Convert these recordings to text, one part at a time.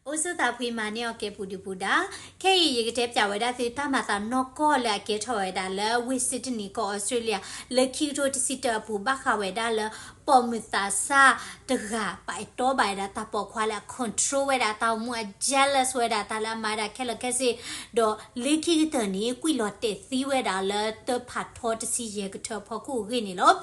အိၣ်ဆူၣ်သးဖှံမၤန့ၢ်အီၤကဲပူၤဒုပူၤဒါ, ခဲအံၤယကတဲပၠးဝဲဒၣ်သုတၢ်မၤသးနီၢ်ကီၢ်လၢအကဲထီၣ်ဝဲဒၣ်လၢဝ့ၢ် Sydney ကီၢ်အီစထြ့လယါ လၢခံကထိတဆံတၢအပူၤ ဘၣ်ဃးဝဲဒၣ်လၢ ပိာ်မုၣ်သးစၢ်တဂၤ ပာ်အဲၣ်တီဘၣ်ဝဲဒၣ်တၢ်ပိာ်ခွါလၢအ control ဝဲဒၣ်တၢ်အိၣ်မူ အ jealous ဝဲဒၣ်တၢ်လၢအမၤဝဲဒၣ်ခဲလၢာ်ခဲဆ့, ဒီးလၢခံကတၢၢ်န့ၣ် ကွံာ်လီၤတဲာ်သံဝဲဒၣ်လၢတၢ်ဖးထီတဆံယဲၢ်ကထၢအဖီခိၣ်အဂ့ၢ်န့ၣ်လီၤ.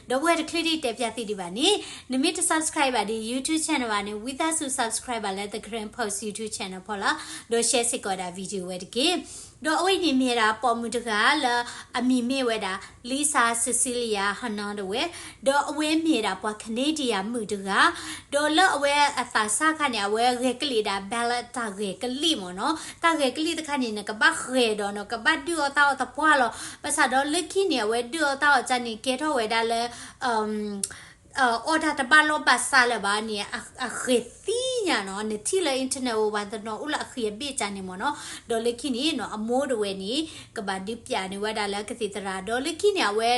ဒီပုၢ်ဝဲၢ်တချုးဒံးတဲပၠးသုဒံးဘၣ်န့ၣ်, နမ့ၢ်တ subscribe ဘၣ်ဒီး YouTube channel ဘၣ်န့ၣ် ဝံသးစူၤ subscribe ဘၣ်လၢ The Karen Post YouTube channel ဖီလာ်, ဒီး share စ့ၢ်ကီးဝဲဒၣ် video ဝဲတက့ၢ်. ဒီးအဝဲအံၤန့ၣ်မ့ၢ်ဝဲဒၣ်ပိာ်မုၣ်တဂၤလၢအမံၤမ့ၢ်ဝဲဒၣ် Lisa Cecilia Hernandez ဝဲ, ဒီးအဝဲမ့ၢ်ဝဲဒၣ်ပှၤ Canadian မုၣ်တဂၤ, ဒီးလၢအဝဲအသးစၢ်ခါန့ၣ် အဝဲဂဲၤကလံၣ်ဒၣ် ballot တၢ်ဂဲၤကလံၣ်မ့ၢ်နီၤ, တၢ်ဂဲၤကလံၣ်တခါန့ၣ် နကဘၣ်ဂဲၤဒီး နကဘၣ်ဒုၣ်အီၣ်တၢ်အီၣ်သပှၢ်လီၤ. ဘၣ်ဆၣ်ဒီးလၢခံန့ၣ် အဝဲဒုၣ်အီၣ်တၢ်အီၣ်ကၢ်န့ၣ် ကဲထီၣ်ဝဲဒၣ်လၢ အီၣ်တၢ်တဘၣ်လိာ်ဘၣ်စးလၢၤဘၣ်န့ၣ် အဂဲၤသ့ၣ်ညါနီၤ, နထံၣ်လၢ internet ဝဲပှၤတနီၤအိၣ်လၢအဃံအဘ့ၣ်ကၢ်န့ၣ်မ့ၢ်နီၤ, ဒီးလၢခံန့ၣ်နီၤ အမိၢ်တဝဲန့ၣ် ကဘၣ်ဒုးပၠးန့ၢ်ဝဲဒၣ်လၢကသံၣ်သရၣ်, ဒီးလၢခံန့ၣ် အဝဲ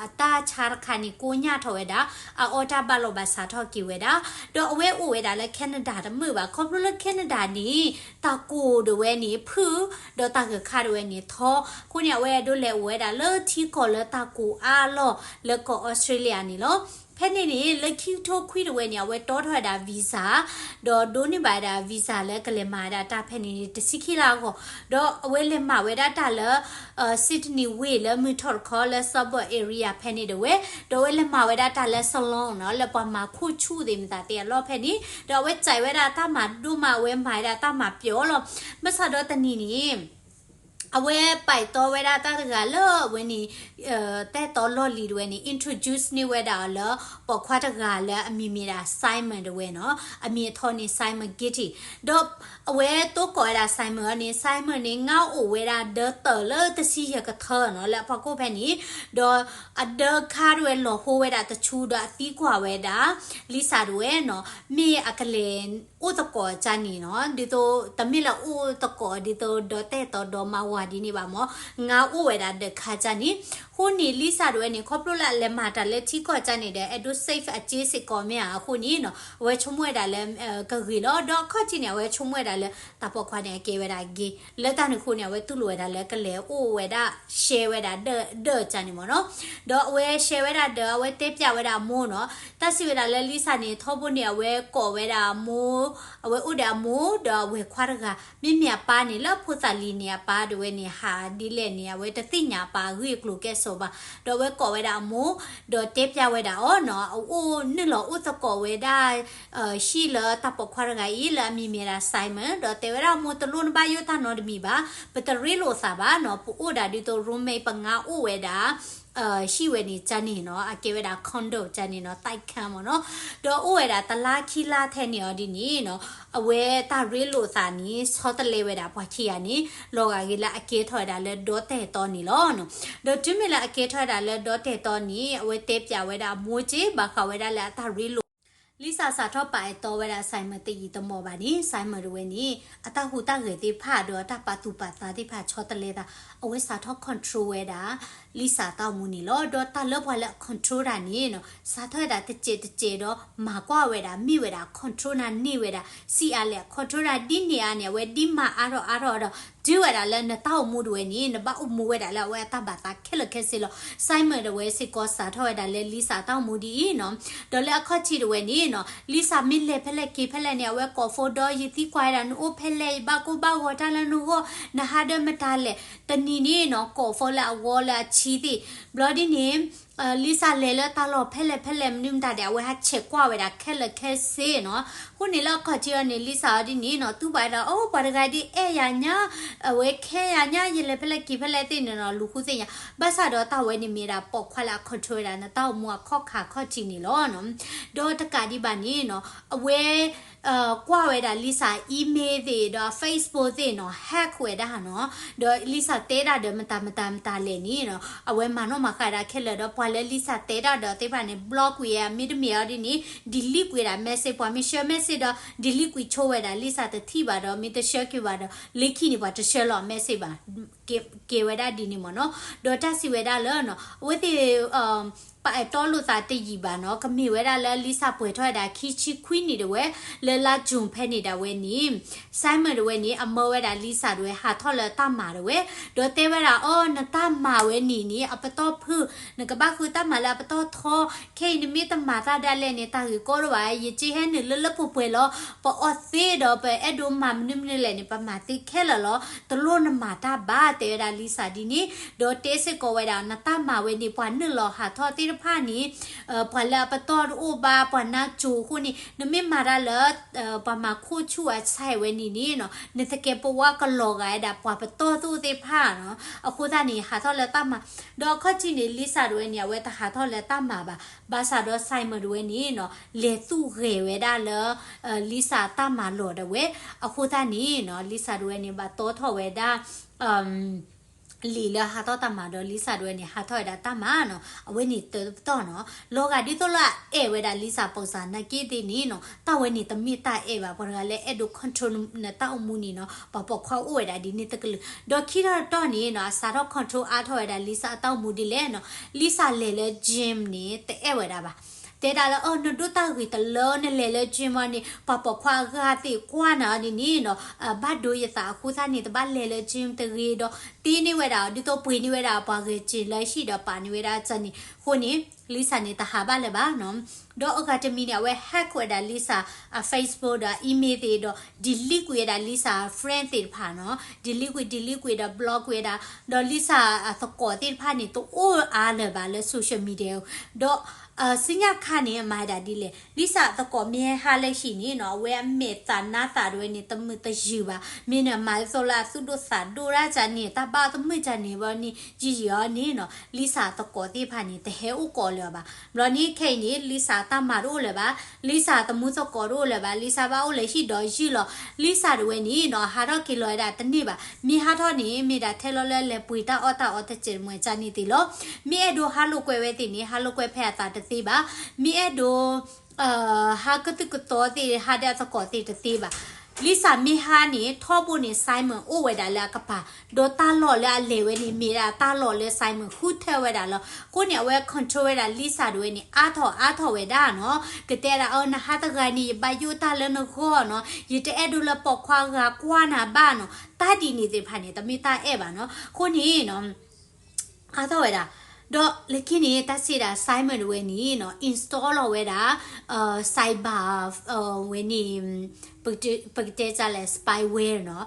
အတၢ်ဆါတခါန့ၣ် ကိးညၣ်ထီၣ်ဝဲဒၣ် အအီၣ်တၢ်ဘၣ်လိာ်ဘၣ်စးထီၣ်က့ၤဝဲဒၣ်, ဒီးအဝဲအိၣ်ဝဲဒၣ်လၢ Canada တမုာ်ဘၣ်, ခီဖျိလၢ Canada န့ၣ် တၢ်ကိၢ်ဒၣ်ဝဲန့ၣ်ဖုၣ်, ဒီးတၢ်ဂၢၢ်ခါဒၣ်ဝဲန့ၣ်ထီ, အဃိန့ၣ် အဝဲဒိးလဲၤအိၣ်ဝဲဒၣ်လၢထံကီၢ်လၢတၢ်ကိၢ်အါလီၢ်လၢကီၢ်အီစထြ့လယါန့ၣ်လီၤ. ဖဲန့ၣ်န့ၣ် လၢခံကထိခွံဒၣ်ဝဲန့ၣ် အဝဲတီထီၣ်ဝဲဒၣ် visa, ဒီးဒိးန့ၢ်ဘၣ်ဝဲဒၣ် visa လၢကလဲၤမၤဝဲဒၣ်တၢ်ဖဲန့ၣ်န့ၣ် တဆံခံလါအဂီၢ်, ဒီးအဝဲလဲၤမၤဝဲဒၣ်တၢ်လၢ Sydney ဝ့ၢ်လၢမုၢ်ထီၣ်တခီလၢ suburb area ဖဲန့ၣ်ဒၣ်ဝဲ, ဒီးအဝဲလဲၤမၤဝဲဒၣ်တၢ်လၢ salon နီၤ, လၢပှၤမၤခိၣ်ဆူၣ်သ့ၣ်မတၤသ့ၣ်အလီၢ်ဖဲန့ၣ်, ဒီးအဝဲစဲးဝဲဒၣ်တၢ်မၤဒိၣ်မး အဝဲမၤဝဲဒၣ်တၢ်မၤပျီလီၤ. ဘၣ်ဆၣ်ဒီးတနံၤန့ၣ် အဝဲပာ်တီဝဲဒၣ်တၢ်တဂၤလၢအဝဲန့ၣ် တၢ်အဲၣ်တီလီၢ်လံၤဒၣ်ဝဲန့ၣ် introduce န့ၢ်ဝဲဒၣ်အီၤလၢ ပိာ်ခွါတဂၤလၢအမံၤမ့ၢ်ဒၣ် Simon ဒၣ်ဝဲနီၤ, အမံၤအထီန့ၣ် Simon Gitti, ဒီးအဝဲတိကိးဝဲဒၣ် Simon အီၤန့ၣ် Simon န့ၣ် ငါအိၣ်ဝဲဒၣ်ဒၢတၢၢ်လၢတဆံယဲၢ်ကထၢနီၤ လၢအဖီခိၣ်ဖဲန့ၣ်, ဒီးအဒၢခါဒၣ်ဝဲလီၤဟိဝဲဒၣ်တဆူဒီးအသံကွၢ်ဝဲဒၣ် Lisa ဒၣ်ဝဲနီၤ, မ့ၢ်အကလဲၤ အိၣ်သကိးကၢ်န့ၣ်နီၤ, ဒ်သိးတမ့ၢ်လၢအိၣ်သကိးဒ်သိးဒီးတၢ်အဲၣ်တီဒီးမၤဝၤဒ်န့ၣ်ဘၣ်မ့ၢ်, ငါအိၣ်ဝဲဒၣ်ဒၢခါကၢ်န့ၣ်, အဃိန့ၣ် Lisa ဒၣ်ဝဲန့ၣ် ခီဖျိလၢအလဲၤမၤတၢ်လၢထံကီၢ်ကၢ်န့ၣ်ဒီး အဲၣ်ဒိး save အစ့စ့ၢ်ကီးမ့ၢ်ဧါ, အဃိန့ၣ်နီၤ အဝဲဆိကမိၣ်ဝဲဒၣ်လၢ ကဂ့ၤလီၤ, ဒီးအခီၣ်ထံးန့ၣ် အဝဲဆိကမိၣ်ဝဲဒၣ်လၢ တၢ်ပိာ်ခွါန့ၣ် အကဲဝဲဒၣ် gay လၢတၢ်န့ၣ်အဃိန့ၣ် အဝဲတူၢ်လိာ်ဝဲဒၣ်လၢကလဲၤအိၣ်ဝဲဒၣ် share ဝဲဒၣ်ဒၢ ဒၢကၢ်န့ၣ်မ့ၢ်နီၤ, ဒီးအဝဲ share ဝဲဒၣ်ဒၢ အဝဲတဲပၠးဝဲဒၣ်အမိၢ်နီၤ, တၢ်စံးဝဲဒၣ်လၢ Lisa န့ၣ် ထီဘိန့ၣ် အဝဲကိးဝဲဒၣ်အမိၢ်, အဝဲအိၣ်ဒီးအမိၢ် ဒီးအဝဲၢ်ခွါတဂၤ, မ့မ့ၢ်အပၢ်န့ၣ် လၢအဖိသၣ်လံၤန့ၣ် အပၢ်ဒၣ်ဝဲန့ၣ် ဟးဒ်လဲၣ်န့ၣ် အဝဲတသ့ၣ်ညါအပၢ်အဂ့ၢ်အကျိၤကဲစိးဘၣ်, ဒီးအဝဲကိးဝဲဒၣ်အမိၢ်, ဒီးတဲပၠးဝဲဒၣ်အီၤနီၤ, အအိၣ်နုာ်လီၤအိၣ်သကိးဝဲဒၣ် ဟံၣ်လၢတၢ်ပိာ်ခွါတဂၤအံၤ လၢအမံၤမ့ၢ်ဒၣ် Simon ဒီးတဲဝဲဒၣ်အမိၢ် တလိၣ်နဘၣ်ယိၣ်တၢ်နီတမံၤဘၣ်, ပတရ့လိာ်သးဘၣ်နီၤ, ပအိၣ်ဒၣ်ဒ်သိး roommate ပငါအိၣ်ဝဲဒၣ် ဟံၣ်ဝဲန့ၣ်ကၢ်န့ၣ်နီၤ, အကဲဝဲဒၣ် condo ကၢ်န့ၣ်နီၤ, တိုက်ခန်း မ့ၢ်နီၤ, ဒီးအိၣ်ဝဲဒၣ်တလါခံလါထဲန့ၣ်အီၤဒ်န့ၣ်နီၤ, အဝဲတၢ်ရ့လိာ်သးန့ၣ် ဆီတလဲဝဲဒၣ်ပှၤခံဂၤန့ၣ် လီၤဂာ်ဂ့ၤလၢအကဲထီၣ်ဝဲဒၣ်လၢဒီတၢ်အဲၣ်တီန့ၣ်လီၤ. ဒီးတုၤမ့ၢ်လၢအကဲထီၣ်ဝဲဒၣ်လၢဒီတၢ်အဲၣ်တီန့ၣ် အဝဲတဲပၠးဝဲဒၣ်အမိၢ်က့ ဘၣ်ဃးဝဲဒၣ်လၢအတၢ်ရ့လိာ် Lisa စးထီၣ်ပာ်အဲၣ်တီဝဲဒၣ် Simon တယံာ်တမီၢ်ဘၣ်န့ၣ် Simon တဝဲန့ၣ် အတၢ်ဟူးတၢ်ဂဲၤသ့ၣ်တဖၣ်ဒီးအတၢ်ပာ်သူၣ်ပာ်သးသ့ၣ်တဖၣ်ဆီတလဲသး, အဝဲစးထီၣ် control ဝဲဒၣ် Lisa တၢ်အိၣ်မူန့ၣ်လီၤ. ဒီးတၢ်လၢပှၤလၢအ control တၢ်န့ၣ်နီၤ စးထီၣ်ဝဲဒၣ်တစဲးတစဲးဒီး မၤကွၢ်ဝဲဒၣ် မ့ၢ်ဝဲဒၣ် control နၤန့ၢ်ဝဲဒၣ် စံးအါလဲၣ် control နၤဒ်န့ၣ်အါန့ၣ် အဝဲဒ်မၤအါထီၣ်အါထီၣ်ဒီး တုၤဝဲဒၣ်လၢနတၢ်အိၣ်မူတဝဲန့ၣ် နဘၣ်အိၣ်မူဝဲဒၣ်လၢအဝဲအတၢ်ဘၣ်သးခဲလၢာ်ခဲဆ့လီၤ. Simon တဝဲစ့ၢ်ကီးစးထီၣ်ဝဲဒၣ်လၢ Lisa တၢ်အိၣ်မူဒ်အံၤနီၤ. ဒီးလၢအခီၣ်ထံးတဝဲန့ၣ်နီၤ Lisa မ့ၢ်လဲၤဖဲလဲၣ်က့ၤဖဲလဲၣ်န့ၣ် အဝဲကိး phone ဒီး ယသံကွၢ်ဝဲဒၣ် နအိၣ်ဖဲလဲၣ် ယဘၣ်ကိၢ်ဘၣ်ဂီၤတၢ်လၢနဂီၢ် နဟးဒီးမတၤလဲၣ် တနံၤန့ၣ်နီၤ ကိး phone လၢအဂီၤလၢအဆံသ့ၣ် ဘျီဒ်န့ၣ် Lisa လဲၤလၢတၢ်လီၢ်ဖဲလဲၣ်ဖဲလဲၣ် မနုၤမတၤဒဲး အဝဲဟးဆဲးကွၢ်ဝဲဒၣ်ခဲလၢာ်ခဲဆ့နီၤ. အဃိန့ၣ်လၢအခီၣ်ထံးအီၤန့ၣ် Lisa အီၤဒ်န့ၣ်နီၤ တူၢ်ဘၣ်ဒီး အိၣ် ပှၤတဂၤဒ်အဲၣ်ယၤညါ အဝဲခဲယၤညါ ယလဲၤဖဲလဲၣ်က့ၤဖဲလဲၣ်သ့ၣ်န့ၣ်နီၤ လူၤဃုသ့ၣ်ညါ. ဘၣ်ဆၣ်ဒီးတၢ်ဝဲန့ၣ်မ့ၢ်ဒၣ်ပိာ်ခွါလၢအ control ဝဲဒၣ် နတၢ်အိၣ်မူအခီၣ်ခါခီၣ်ထံးန့ၣ်လီၤနီၤ. ဒီးတကးဒံးဘၣ်န့ၣ်နီၤ အဝဲ ကွၢ်ဝဲဒၣ် Lisa email သ့ၣ်ဒီး Facebook သ့ၣ်နီၤ hack ဝဲဒၣ်နီၤ. ဒီး Lisa တဲဒၣ်ဒီးမတၤမတၤမတၤလဲၣ်န့ၣ်နီၤ အဝဲမၤနီၣ်မၤဃါဒၣ်ခဲလၢာ်ဒီး ပှၤလၢ Lisa တဲဒၣ်ဒီးသ့ၣ်တဖၣ်န့ၣ် block ကွံာ်ဧါ မ့တမ့ၢ်အီၤဒ်န့ၣ် delete ကွံာ်ဒၣ် message ပှၤမ့ၢ်ဆှၢ message ဒီး delete ကွံာ်ဆိဝဲဒၣ် Lisa တထံၣ်ဘၣ်ဒီး မ့ၢ်တဆှၢက့ၤဘၣ်ဒီး လၢခံန့ၣ် ပှၤတဆှၢလီၤ message ဘၣ် ကဲဝဲဒၣ်ဒ်န့ၣ်မ့ၢ်နီၤ. ဒီးတၢ်စံးဝဲဒၣ်လၢနီၤ အဝဲသ့ၣ် ပအဲၣ်တီလိာ်သးတယံာ်ဘၣ်နီၤ, ကမ့ၢ်ဝဲဒၣ်လၢ Lisa ပှဲၤထီၣ်ဝဲဒၣ်ခံဆံခွံနံၣ်ဒၣ်ဝဲ, လၢလါ June ဖဲန့ၣ်ဒၣ်ဝဲန့ၣ် Simon ဒၣ်ဝဲန့ၣ် အမၢဝဲဒၣ် Lisa ဒၣ်ဝဲ ဟးထီၣ်လၢတၢ်မၤဒၣ်ဝဲ, ဒီးတဲဝဲဒၣ်အီၤ နတၢ်မၤဝဲန့ၣ်န့ၣ် အပတီၢ်ဖုၣ်, နကဘၣ်ဃုတၢ်မၤလၢအပတီၢ်ထီ, ခဲအံၤနမ့ၢ်တမၤတၢ်ဒၣ်လဲာ်န့ၣ် တၢ်ဂ့ၢ်ကီဒိၣ်ဘၣ်, ယက့ဟဲနုာ်လၢလၢပှဲၤပှဲၤလီၤ, ပအီၣ်သ့ဒီးပအဲၣ်ဒိးမၤမနုၤမနုၤလဲၣ်န့ၣ် ပမၤသ့ခဲလၢာ်လီၤ, တလိၣ်နမၤတၢ်ဘၣ် တဲဝဲဒၣ် Lisa ဒ်န့ၣ်, ဒီးတဲစ့ၢ်ကီးဝဲဒၣ် နတၢ်မၤဝဲန့ၣ် ပှၤနုာ်လီၤဟးထီၣ်သ့ၣ်တဖၣ်န့ၣ် ပှၤလၢအပတီၢ်တအိၣ်ဘၣ် ပှၤနါစိၤအဃိန့ၣ် နမ့ၢ်မၤတၢ်လၢ ပှၤမၤခိၣ်ဆူၣ်အဆဲးဝဲန့ၣ်န့ၣ်နီၤ နသကဲးပဝးကလီၤဂာ်ဝဲဒၣ် ပှၤပတီၢ်သူၣ်သ့ၣ်တဖၣ်နီၤ, အဃိသတးန့ၣ် ဟးထီၣ်လၢတၢ်မၤ, ဒီးအခီၣ်ထံးန့ၣ် Lisa ဒၣ်ဝဲန့ၣ် အဝဲတဟးထီၣ်လၢတၢ်မၤဘၣ်, ဘၣ်ဆၣ်ဒီး Simon ဒၣ်ဝဲန့ၣ်နီၤ လဲၤသူၣ်ဂဲၤဝဲဒၣ်လၢ Lisa တၢ်မၤလီၢ်ဒၣ်ဝဲ, အဃိသတးန့ၣ်နီၤ Lisa ဒၣ်ဝဲန့ၣ် ဘၣ်တီထီၣ်ဝဲဒၣ် လံာ်လၢဟးထီၣ်တၢ်မၤဒီး Lisa ဒၣ်ဝဲန့ၣ် ဟးထီၣ်ဝဲဒၣ်တၢ်မၤနီၤ, အဝဲန့ၣ်တၢ်ပတီၢ်နီၤ, လီၤဂာ်ဒ်သိးလၢအအဲၣ်ဝဲဒၣ် Lisa ပူၤစၢ် နာ်က့သ့ၣ်န့ၣ်နီၤ တၢ်ဝဲန့ၣ်တမ့ၢ်တၢ်အဲၣ်ဘၣ်, ပှၤတဂၤလၢအဲၣ်ဒိး control နတၢ်အိၣ်မူန့ၣ်နီၤ ပှၤပိာ်ခွါအိၣ်ဝဲဒၣ်ဒ်န့ၣ်တကလုာ်, ဒီးခံထီၣ်တတီၢ်န့ၣ်နီၤ အစးထီၣ် control အါထီၣ်ဝဲဒၣ် Lisa အတၢ်အိၣ်မူဒ်လဲၣ်နီၤ, Lisa လဲၤလၢ gym န့ၣ် တအဲၣ်ဝဲဒၣ်ဘၣ် တဲဒၣ်လၢ အၢ နဒိၣ်တၢ်ဂ့ၤတလၢ နလဲၤလၢ gym အီၤန့ၣ် ပှၤပိာ်ခွါအဂၤသ့ၣ်ကွၢ်နၤအီၤဒ်န့ၣ်နီၤ ဘၣ်ဒိယသးအဃိသတးန့ၣ် တဘၣ်လဲၤလၢ gym တဂ့ၤဒီး တ့န့ၢ်ဝဲဒၣ်အီၤ ဒ်သိးပှ့ၤန့ၢ်ဝဲဒၣ်ပှၤဂဲၤစ့ၤလၢဟံၣ်ဒီးပာ်န့ၢ်ဝဲဒၣ်အီၤန့ၣ်, အဃိန့ၣ် Lisa န့ၣ် တဟးဘၣ်လၢၤဘၣ်နီၤ, ဒီးအဂၤတမံၤန့ၣ် အဝဲ hack ဝဲဒၣ် Lisa အ Facebook ဒီး email သ့ၣ်ဒီး delete ကွံာ်ဝဲဒၣ် Lisa အ friend သ့ၣ်တဖၣ်နီၤ, delete ကွံာ် delete ကွံာ်ဒီး block ကွံာ်ဝဲဒၣ်, ဒီး Lisa အသကိးသ့ၣ်တဖၣ်န့ၣ် တအိၣ်အါလၢၤဘၣ်လၢ social media ဒီး စံညါခါန့ၣ် အမၤဒၣ်ဒ်လဲၣ်, Lisa အသကိးမ့ၢ်ဟဲဟးလၢဟံၣ်န့ၣ်နီၤ အဝဲအမဲာ်သးနါသးဒၣ်ဝဲန့ၣ် တမုာ်တယုာ်ဘၣ်, မ့ၢ်နမၤဒ်သိးလၢအသူၣ်ဒိၣ်သးဒိၣ်ဒၣ်ကန့ၣ် တၢ်ဘၣ်တမုာ်ကန့ၣ်ဘၣ်န့ၣ် ယံာ်ယံာ်အီၤန့ၣ်နီၤ Lisa အသကိးသ့ၣ်တဖၣ်န့ၣ် တဟဲအိၣ်ကိးလၢၤဘၣ်, ဘျီန့ၣ်ခဲအံၤန့ၣ် Lisa တၢ်မၤတအိၣ်လၢၤဘၣ်, Lisa သမူသကိးတအိၣ်လၢၤဘၣ်, Lisa ဘၣ်အိၣ်လၢဟံၣ်ဒီးယုၢ်လီၤ, Lisa ဒၣ်ဝဲန့ၣ်နီၤ ဟးထီၣ်က့ၤလီၤဝဲဒၣ်တန့ၢ်ဘၣ်, မ့ၢ်ဟးထီၣ်န့ၣ် မ့ၢ်ဒၣ်ထဲလီၤလၢလဲၤပှ့ၤတၢ်အီၣ်တၢ်အီတစဲးတမှဲၤကန့ၣ်သ့ၣ်လီၤ, မ့ၢ်အဲၣ်ဒိးဟးလိာ်ကွဲဝဲသ့ၣ်န့ၣ် ဟးလိာ်ကွဲဖဲအသးတသ့ဘၣ်, မ့ၢ်အဲၣ်ဒိး ဟးကသုၣ်ကသီသ့ၣ် ဟးဒီးအသကိးသ့ၣ်တသ့ဘၣ်, Lisa မ့ၢ်ဟးန့ၣ် ထီဘိန့ၣ် Simon အိၣ်ဝဲဒၣ်လၢအကပၤ, ဒီးတၢ်လီၢ်လၢအလဲၤဝဲန့ၣ် မ့ၢ်ဒၣ်တၢ်လီၢ်လၢ Simon ဃုထၢဝဲဒၣ်လီၤ, အဃိန့ၣ် အဝဲ control ဝဲဒၣ် Lisa ဒၣ်ဝဲန့ၣ် အါထီၣ်အါထီၣ်ဝဲဒၣ်နီၤ, ကတဲဒၣ်အီၤ နဟးတဂၤန့ၣ် ယဘၣ်ယိၣ်တၢ်လၢနဂီၢ်နီၤ, ယတအဲၣ်ဒိးလၢပိာ်ခွါဂၤကွၢ်နၤဘၣ်နီၤ, တၢ်ဒ်န့ၣ်သ့ၣ်တဖၣ်န့ၣ် တမ့ၢ်တၢ်အဲၣ်ဘၣ်နီၤ, အဃိန့ၣ်နီၤ အါထီၣ်ဝဲဒၣ်, ဒီးလၢခံန့ၣ် တၢ်စံးဒၣ် Simon ဒၣ်ဝဲန့ၣ်နီၤ install လီၤဝဲဒၣ် cyber ဝဲန့ၣ် ပကတဲဒ်လဲၣ် spyware နီၤ,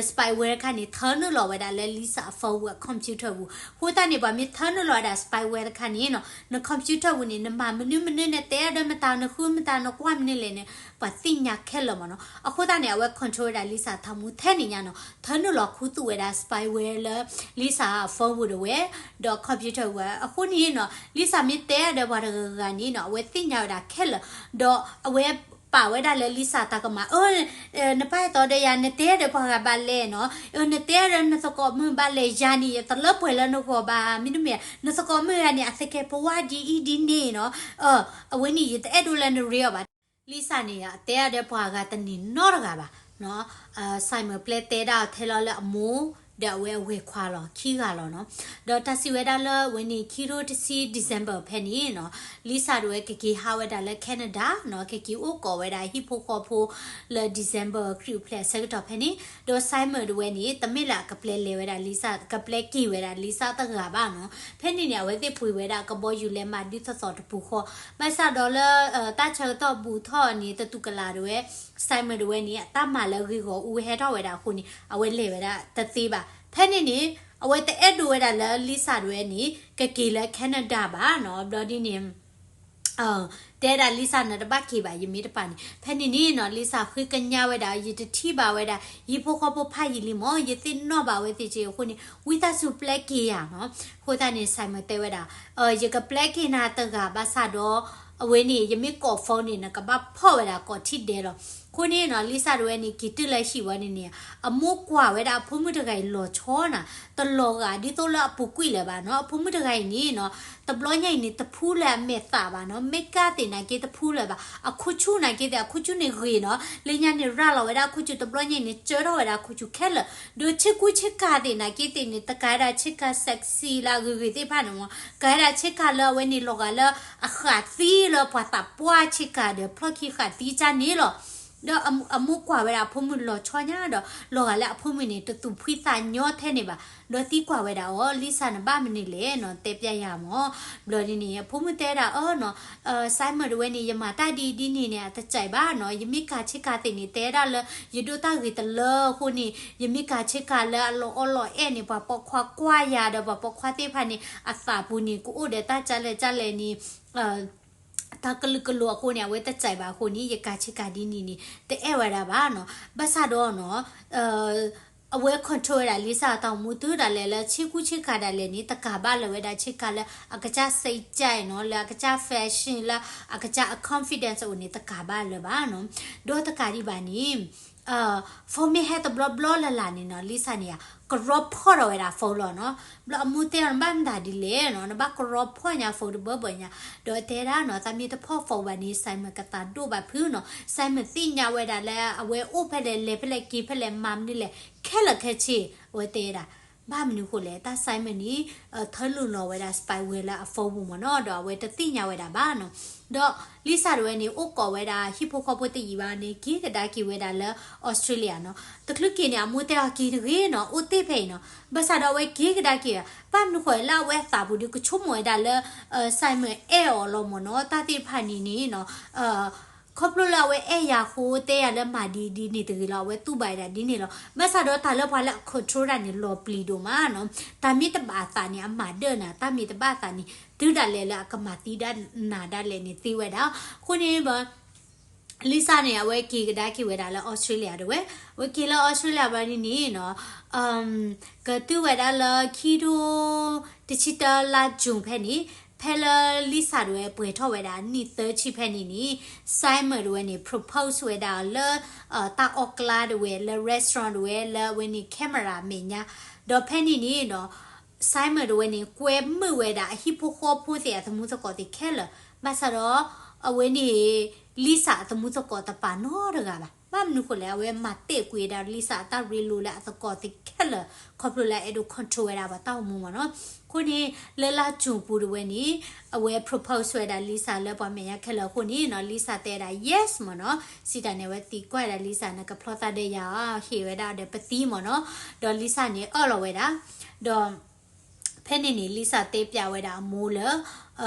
spyware တခါန့ၣ် ထၢနုာ်လီၤဝဲဒၣ်လၢ Lisa အ phone အ computer ပူၤ, အဃိသတးန့ၣ် ပှၤမ့ၢ်ထၢနုာ်လီၤဝဲဒၣ် spyware တခါန့ၣ်နီၤ န computer ပူၤန့ၣ် နမၤမနုၤမနုၤ နတဲအါဒီးမတၤ နဃုမတၤ နကွၢ်မနုၤလဲၣ်န့ၣ် ပှၤသ့ၣ်ညါခဲလၢာ်မးနီၤ, အဃိသတးန့ၣ် အဝဲ control ဝဲဒၣ် Lisa ထးမူထဲန့ၣ်ညါနီၤ, ထၢနုာ်လီၤခူသူၣ်ဝဲဒၣ် spyware လၢ Lisa အ phone ပူၤဒၣ်ဝဲ, ဒီး computer ဝဲ, အဃိန့ၣ်နီၤ Lisa မ့ၢ်တဲအါဒီးပှၤတဂၤဂၤန့ၣ်နီၤ အဝဲသ့ၣ်ညါဝဲဒၣ်ခဲလၢာ်, ဒီးအဝဲပာ်ဝဲဒၣ်လၢ Lisa တၢ်ကမၣ်, အၢ နပၢ်အဲၣ်သီဒီးယၤ နတဲအါဒီးပှၤဂၤဘၣ်လဲၣ်နီၤ, နတဲအါဒီးနသကိးမုၣ်ဘၣ်လဲၣ်, ယၤန့ၣ် ယတလၢပှဲၤလၢနဂီၢ်ဘၣ်, မ့တမ့ၢ် နသကိးမုၣ်ဂၤန့ၣ် အသကဲးပဝးဒ်အံၤဒ်န့ၣ်နီၤ, အဝဲန့ၣ် ယတအဲၣ်ဒိးလၢနရ့အီၤဘၣ် Lisa န့ၣ် အတဲအါဒီးပှၤဂၤတန့ၢ်နီတဂၤဘၣ်နီၤ, Simon ပျဲတဲဒၣ်အီၤထဲလီၤလၢအမိၢ် ဒီးအဝဲအဝဲၢ်ခွါလီၤ ခံဂၤလီၤနီၤ, ဒီးတၢ်စံးဝဲဒၣ်လၢအဝဲန့ၣ် ခံထိတဆံ December ဖဲန့ၣ်နီၤ, Lisa ဒၣ်ဝဲကက့ၤဟးဝဲဒၣ်လၢ Canada နီၤ, ကက့ၤအိၣ်ကိးဝဲဒၣ်ဟံၣ်ဖိဃီဖိလၢ December ခရံာ်အိၣ်ဖျဲၣ်အဆၢကတီၢ်ဖဲန့ၣ်, ဒီး Simon ဒၣ်ဝဲန့ၣ် တမ့ၢ်လၢအကပျဲလဲၤဝဲဒၣ် Lisa ကပျဲက့ၤဝဲဒၣ် Lisa တဂၤဘၣ်နီၤ, ဖဲန့ၣ်န့ၣ် အဝဲသ့ၣ်ပှ့ၤဝဲဒၣ်ကဘီယူၤလဲးမးဒ်သိးသိးတပူၤဃီ, ဘၣ်ဆၣ်ဒီးလၢ တၢ်ဆၢကတီၢ်ဘူးထီၣ်န့ၣ် တတူၢ်ကလာ်ဒၣ်ဝဲ Simon ဒၣ်ဝဲန့ၣ် အတၢ်မၤလၢအဂ့ၢ်ဂီၢ်အူဟဲထီၣ်ဝဲဒၣ်အဃိန့ၣ် အဝဲလဲၤဝဲဒၣ်တသ့ဘၣ်. ဖဲန့ၣ်န့ၣ် အဝဲတအဲၣ်ဒိးဝဲဒၣ်လၢ Lisa ဒၣ်ဝဲန့ၣ် ကက့ၤလၢ Canada ဘၣ်နီၤ. ဘျီဒ်န့ၣ် တဲဒၣ် Lisa နတဘၣ်က့ၤဘၣ် ယမ့ၢ်တပာ်န့ၣ်. ဖဲန့ၣ်န့ၣ်နီၤ Lisa ဃ့ကညးဝဲဒၣ် ယတထံၣ်ဘၣ်ဝဲဒၣ် ယဟံၣ်ဖိဃီဖိဖးယံာ်လံမၢ်, ယသ့ၣ်နီၣ်ဘၣ်ဝဲသ့ၣ်က့အဃိန့ၣ် ဝံသးစူၤပျဲက့ၤယၤနီၤ. အဃိသတးန့ၣ် Simon တဲဝဲဒၣ် ယကပျဲက့ၤနၤတဂၤဘၣ်ဆၣ်ဒီး အဝဲန့ၣ် ယမ့ၢ်ကိး phone န့ၣ် နကဘၣ်ဖီၣ်ဝဲဒၣ်ကိးထံၣ်ဒဲးလီၤ. အဃိန့ၣ်နီၤ Lisa တဝဲန့ၣ် က့ၤတုၤလၢဟံၣ်ဝံၤန့ၣ်န့ၣ် အမိၢ်ကွၢ်ဝဲဒၣ်အဖိမုၣ်တဂၤအံၤလီၤဆီနၤ, တလီၤဂာ်ဒ်သိးလၢအပူၤကွံာ်လၢၤဘၣ်နီၤ. အဖိမုၣ်တဂၤအံၤန့ၣ်နီၤ တဘျီညါအံၤန့ၣ် တဖူလၢၤအမဲာ်သးဘၣ်နီၤ, မ့ၢ်ကၢ်သ့ၣ်နာ်က့တဖူလၢၤဘၣ်, အခိၣ်ဆူၣ်နာ်က့သ့ၣ် အခိၣ်ဆူၣ်န့ၣ်ဂ့ၤနီၤ, လၢညါန့ၣ်ရၤလီၤဝဲဒၣ်အခိၣ်ဆူၣ် တဘျီညါအံၤန့ၣ် ကၢထီၣ်ဝဲဒၣ်အခိၣ်ဆူၣ်ခဲလၢာ်, ဒီးဆ့ကူဆ့ကၤသ့ၣ်နာ်က့သ့ၣ်န့ၣ် တကးဝဲဒၣ်ဆ့ကၤ sexy လၢအဂ့ၤဂ့ၤသ့ၣ်တဖၣ်န့ၣ်မ့ၢ် ကးဝဲဒၣ်ဆ့ကၤလၢအဝဲန့ၣ်လီၤဂာ်လၢအဃးသံလၢပှၤသးပှၢ်ဆ့ကၤဒီး ဖျီၣ်ခံဃးသံကၢ်န့ၣ်လီၤ. ဒီးအမိၢ်ကွၢ်ဝဲဒၣ်အဖိမုၣ်လီၤဆီညါဒီး လီၤဂာ်လၢအဖိမုၣ်န့ၣ် တသူၣ်ဖှံသးညီထဲန့ၣ်ဘၣ်, ဒီးသံကွၢ်ဝဲဒၣ်အီၤ Lisa နဘၣ်မနုၤလဲၣ်နီၤ တဲပျဲယၤမ့ၢ်. ဘျီဒ်န့ၣ် အဖိမုၣ်တဲဒၣ်အီၤနီၤ Simon တဝဲန့ၣ် ယမၤတၢ်ဒ်ဒ်န့ၣ်န့ၣ် အတကဲဘၣ်နီၤ, ယမ့ၢ်ကးဆ့ကၤသ့ၣ်န့ၣ် တဲဒၣ်လၢ ယဒိၣ်တၢ်ဂ့ၤတလၢအဃိန့ၣ် ယမ့ၢ်ကးဆ့ကၤလၢအလီၤအီလီၤအဲၣ်န့ၣ် ပှၤပိာ်ခွါကွၢ်ယၤဒီး ပှၤပိာ်ခွါသ့ၣ်တဖၣ်န့ၣ် အသးပူၤန့ၣ် ကအိၣ်ဒီးတၢ်ကလဲၣ်ကလဲၣ်န့ၣ် တၢ်ကလုာ်ကလိၤအဃိန့ၣ် အဝဲတကဲဘၣ်အဃိန့ၣ် ယကးဆ့ကၤဒ်န့ၣ်န့ၣ် တအဲၣ်ဝဲဒၣ်ဘၣ်နီၤ. ဘၣ်ဆၣ်ဒီးနီၤ အဝဲ control ဝဲဒၣ် Lisa အတၢ်အိၣ်မူတုၤဒၣ်လဲာ်လၢဆ့ကူဆ့ကၤဒၣ်လဲာ်န့ၣ် တကးဘၣ်လၢၤဝဲဒၣ်ဆ့ကၤလၢအကစၢ် စိတ်ကြိုက် နီၤ, လၢအကစၢ် fashion လၢအကစၢ်အ confidence အအိၣ်န့ၣ် တကးဘၣ်လၢၤဘၣ်နီၤ. ဒီးတကးဒံးဘၣ်န့ၣ် phone မ့ၢ်ဟဲတဘျီဘျီလၢ်လၢ်န့ၣ်နီၤ Lisa န့ၣ် ကရီဖီၣ်ထီၣ်ဝဲဒၣ် phone လီၤနီၤ. ဘျီအမိၢ်တဲအီၤ နဘၣ်မတၤဒ်လဲၣ်နီၤ, နဘၣ်ကရီဖီၣ်ညါ phone တဘၢဘၢညါ, ဒီးတဲဒၣ်နီၤ သးမ့ၢ်တဖီၣ် phone ဘၣ်န့ၣ် Simon ကသးဒိၣ်ဘၣ်ဖုးနီၤ. Simon သ့ၣ်ညါဝဲဒၣ်လၢအဝဲအိၣ်ဖဲလဲၣ် လဲၤဖဲလဲၣ် က့ၤဖဲလဲၣ် မၤမနုၤလဲၣ် ခဲလၢာ်ခဲဆ့ အဝဲတဲဒၣ်. ဘၣ်မနုၤဃိလဲၣ် တၢ် Simon န့ၣ် ထၢလူၤလီၤဝဲဒၣ် spyware လၢအ phone ပူၤမ့ၢ်နီၤ, ဒီးအဝဲတသ့ၣ်ညါဝဲဒၣ်ဘၣ်နီၤ. ဒီး Lisa တဝဲန့ၣ် အိၣ်ကိးဝဲဒၣ်ဟံၣ်ဖိဃီဖိတယံာ်ဘၣ်န့ၣ် က့ၤကဒါက့ၤဝဲဒၣ်လၢ Australia နီၤ. တချုးက့ၤန့ၣ် အမိၢ်တဲအီၤက့ၤတဂ့ၤနီၤ, အိၣ်တ့ၢ်ဖဲအံၤနီၤ. ဘၣ်ဆၣ်ဒီးအဝဲက့ၤကဒါက့ၤ, ဘၣ်မနုၤဃိလၢအဝဲအသးပူၤဒီး ကဆိကမိၣ်ဝဲဒၣ်လၢ Simon အဲၣ်အီၤလီၤမ့ၢ်နီၤ, တၢ်သ့ၣ်တဖၣ်န့ၣ်န့ၣ်နီၤ ခီဖျိလၢအဝဲအဲၣ်ယၤအဃိ တဲယၤလၢမၤဒ်ဒ်န့ၣ်တဂ့ၤလီၤ, အဝဲတူၢ်ဘၣ်ဝဲဒၣ်ဒ်န့ၣ်လီၤ. ဘၣ်ဆၣ်ဒီးတၢ်လၢပှၤလၢအ control တၢ်န့ၣ် လီၤပျံၤဒိၣ်မးနီၤ. တၢ်မ့ၢ်တဘၣ်အသးန့ၣ် အမၤဒၢၣ်နၤ, တၢ်မ့ၢ်တဘၣ်အသးန့ၣ် တုၤဒၣ်လဲာ်လၢအကမၤသံဒၣ်နၤဒၣ်လဲာ်န့ၣ်သ့ဝဲဒၣ်. အဃိန့ၣ် Lisa န့ၣ် အဝဲက့ၤကဒါက့ၤဝဲဒၣ်လၢ Australia တဝဲ, အဝဲက့ၤလၢ Australia ဘျီဒ်န့ၣ်နီၤ ကတုၤဝဲဒၣ်လၢခံထိ တဆံတၢလါ June ဖဲန့ၣ်, ဖဲလၢ Lisa တဝဲပှဲၤထီၣ်ဝဲဒၣ်နံၣ်သၢဆံဖဲန့ၣ်န့ၣ် Simon တဝဲန့ၣ် propose ဝဲဒၣ်လၢ တၢ်အီၣ်ကျါတဝဲ လၢ restaurant တဝဲ လၢအဝဲန့ၣ် camera မဲာ်ညါ, ဒီးဖဲန့ၣ်န့ၣ်နီၤ Simon တဝဲန့ၣ် ကွဲမုာ်ဝဲဒၣ်အဟံၣ်ဖိဃီဖိသ့ၣ်အသမူသကိးသ့ၣ်ခဲလၢာ်, ဘၣ်ဆၣ်ဒီး အဝဲန့ၣ် Lisa အသမူသကိးတပာ်နီတဂၤဘၣ်. ဘၣ်မနုၤဃိလဲၣ် အဝဲမၤတဲာ်ကွံာ်ဝဲဒၣ် Lisa အတၢ်ရ့လိာ်လၢအသကိးသ့ၣ်ခဲလၢာ် ခီဖျိလၢအအဲၣ်ဒိး control ဝဲဒၣ်ပှၤတၢ်အိၣ်မူမ့ၢ်နီၤ. အဃိန့ၣ် လၢလါ June ပူၤတဝဲန့ၣ် အဝဲ propose ဝဲဒၣ် Lisa လၢပှၤမဲာ်ညါခဲလၢာ်အဃိန့ၣ်နီၤ Lisa တဲဒၣ် yes မ့ၢ်နီၤ. စံးတၢ်န့ၣ် အဝဲသံကွၢ်ဒၣ် Lisa နကဖျီသးဒီးယၤဧါ, ဟ့ၣ်ဝဲဒၣ်ဒီးပသံမ့ၢ်နီၤ. ဒီး Lisa န့ၣ်အၢၣ်လီၤဝဲဒၣ်, ဒီး ဖဲန့ၣ်န့ၣ် Lisa တဲပျးဝဲဒၣ်အမိၢ်လၢ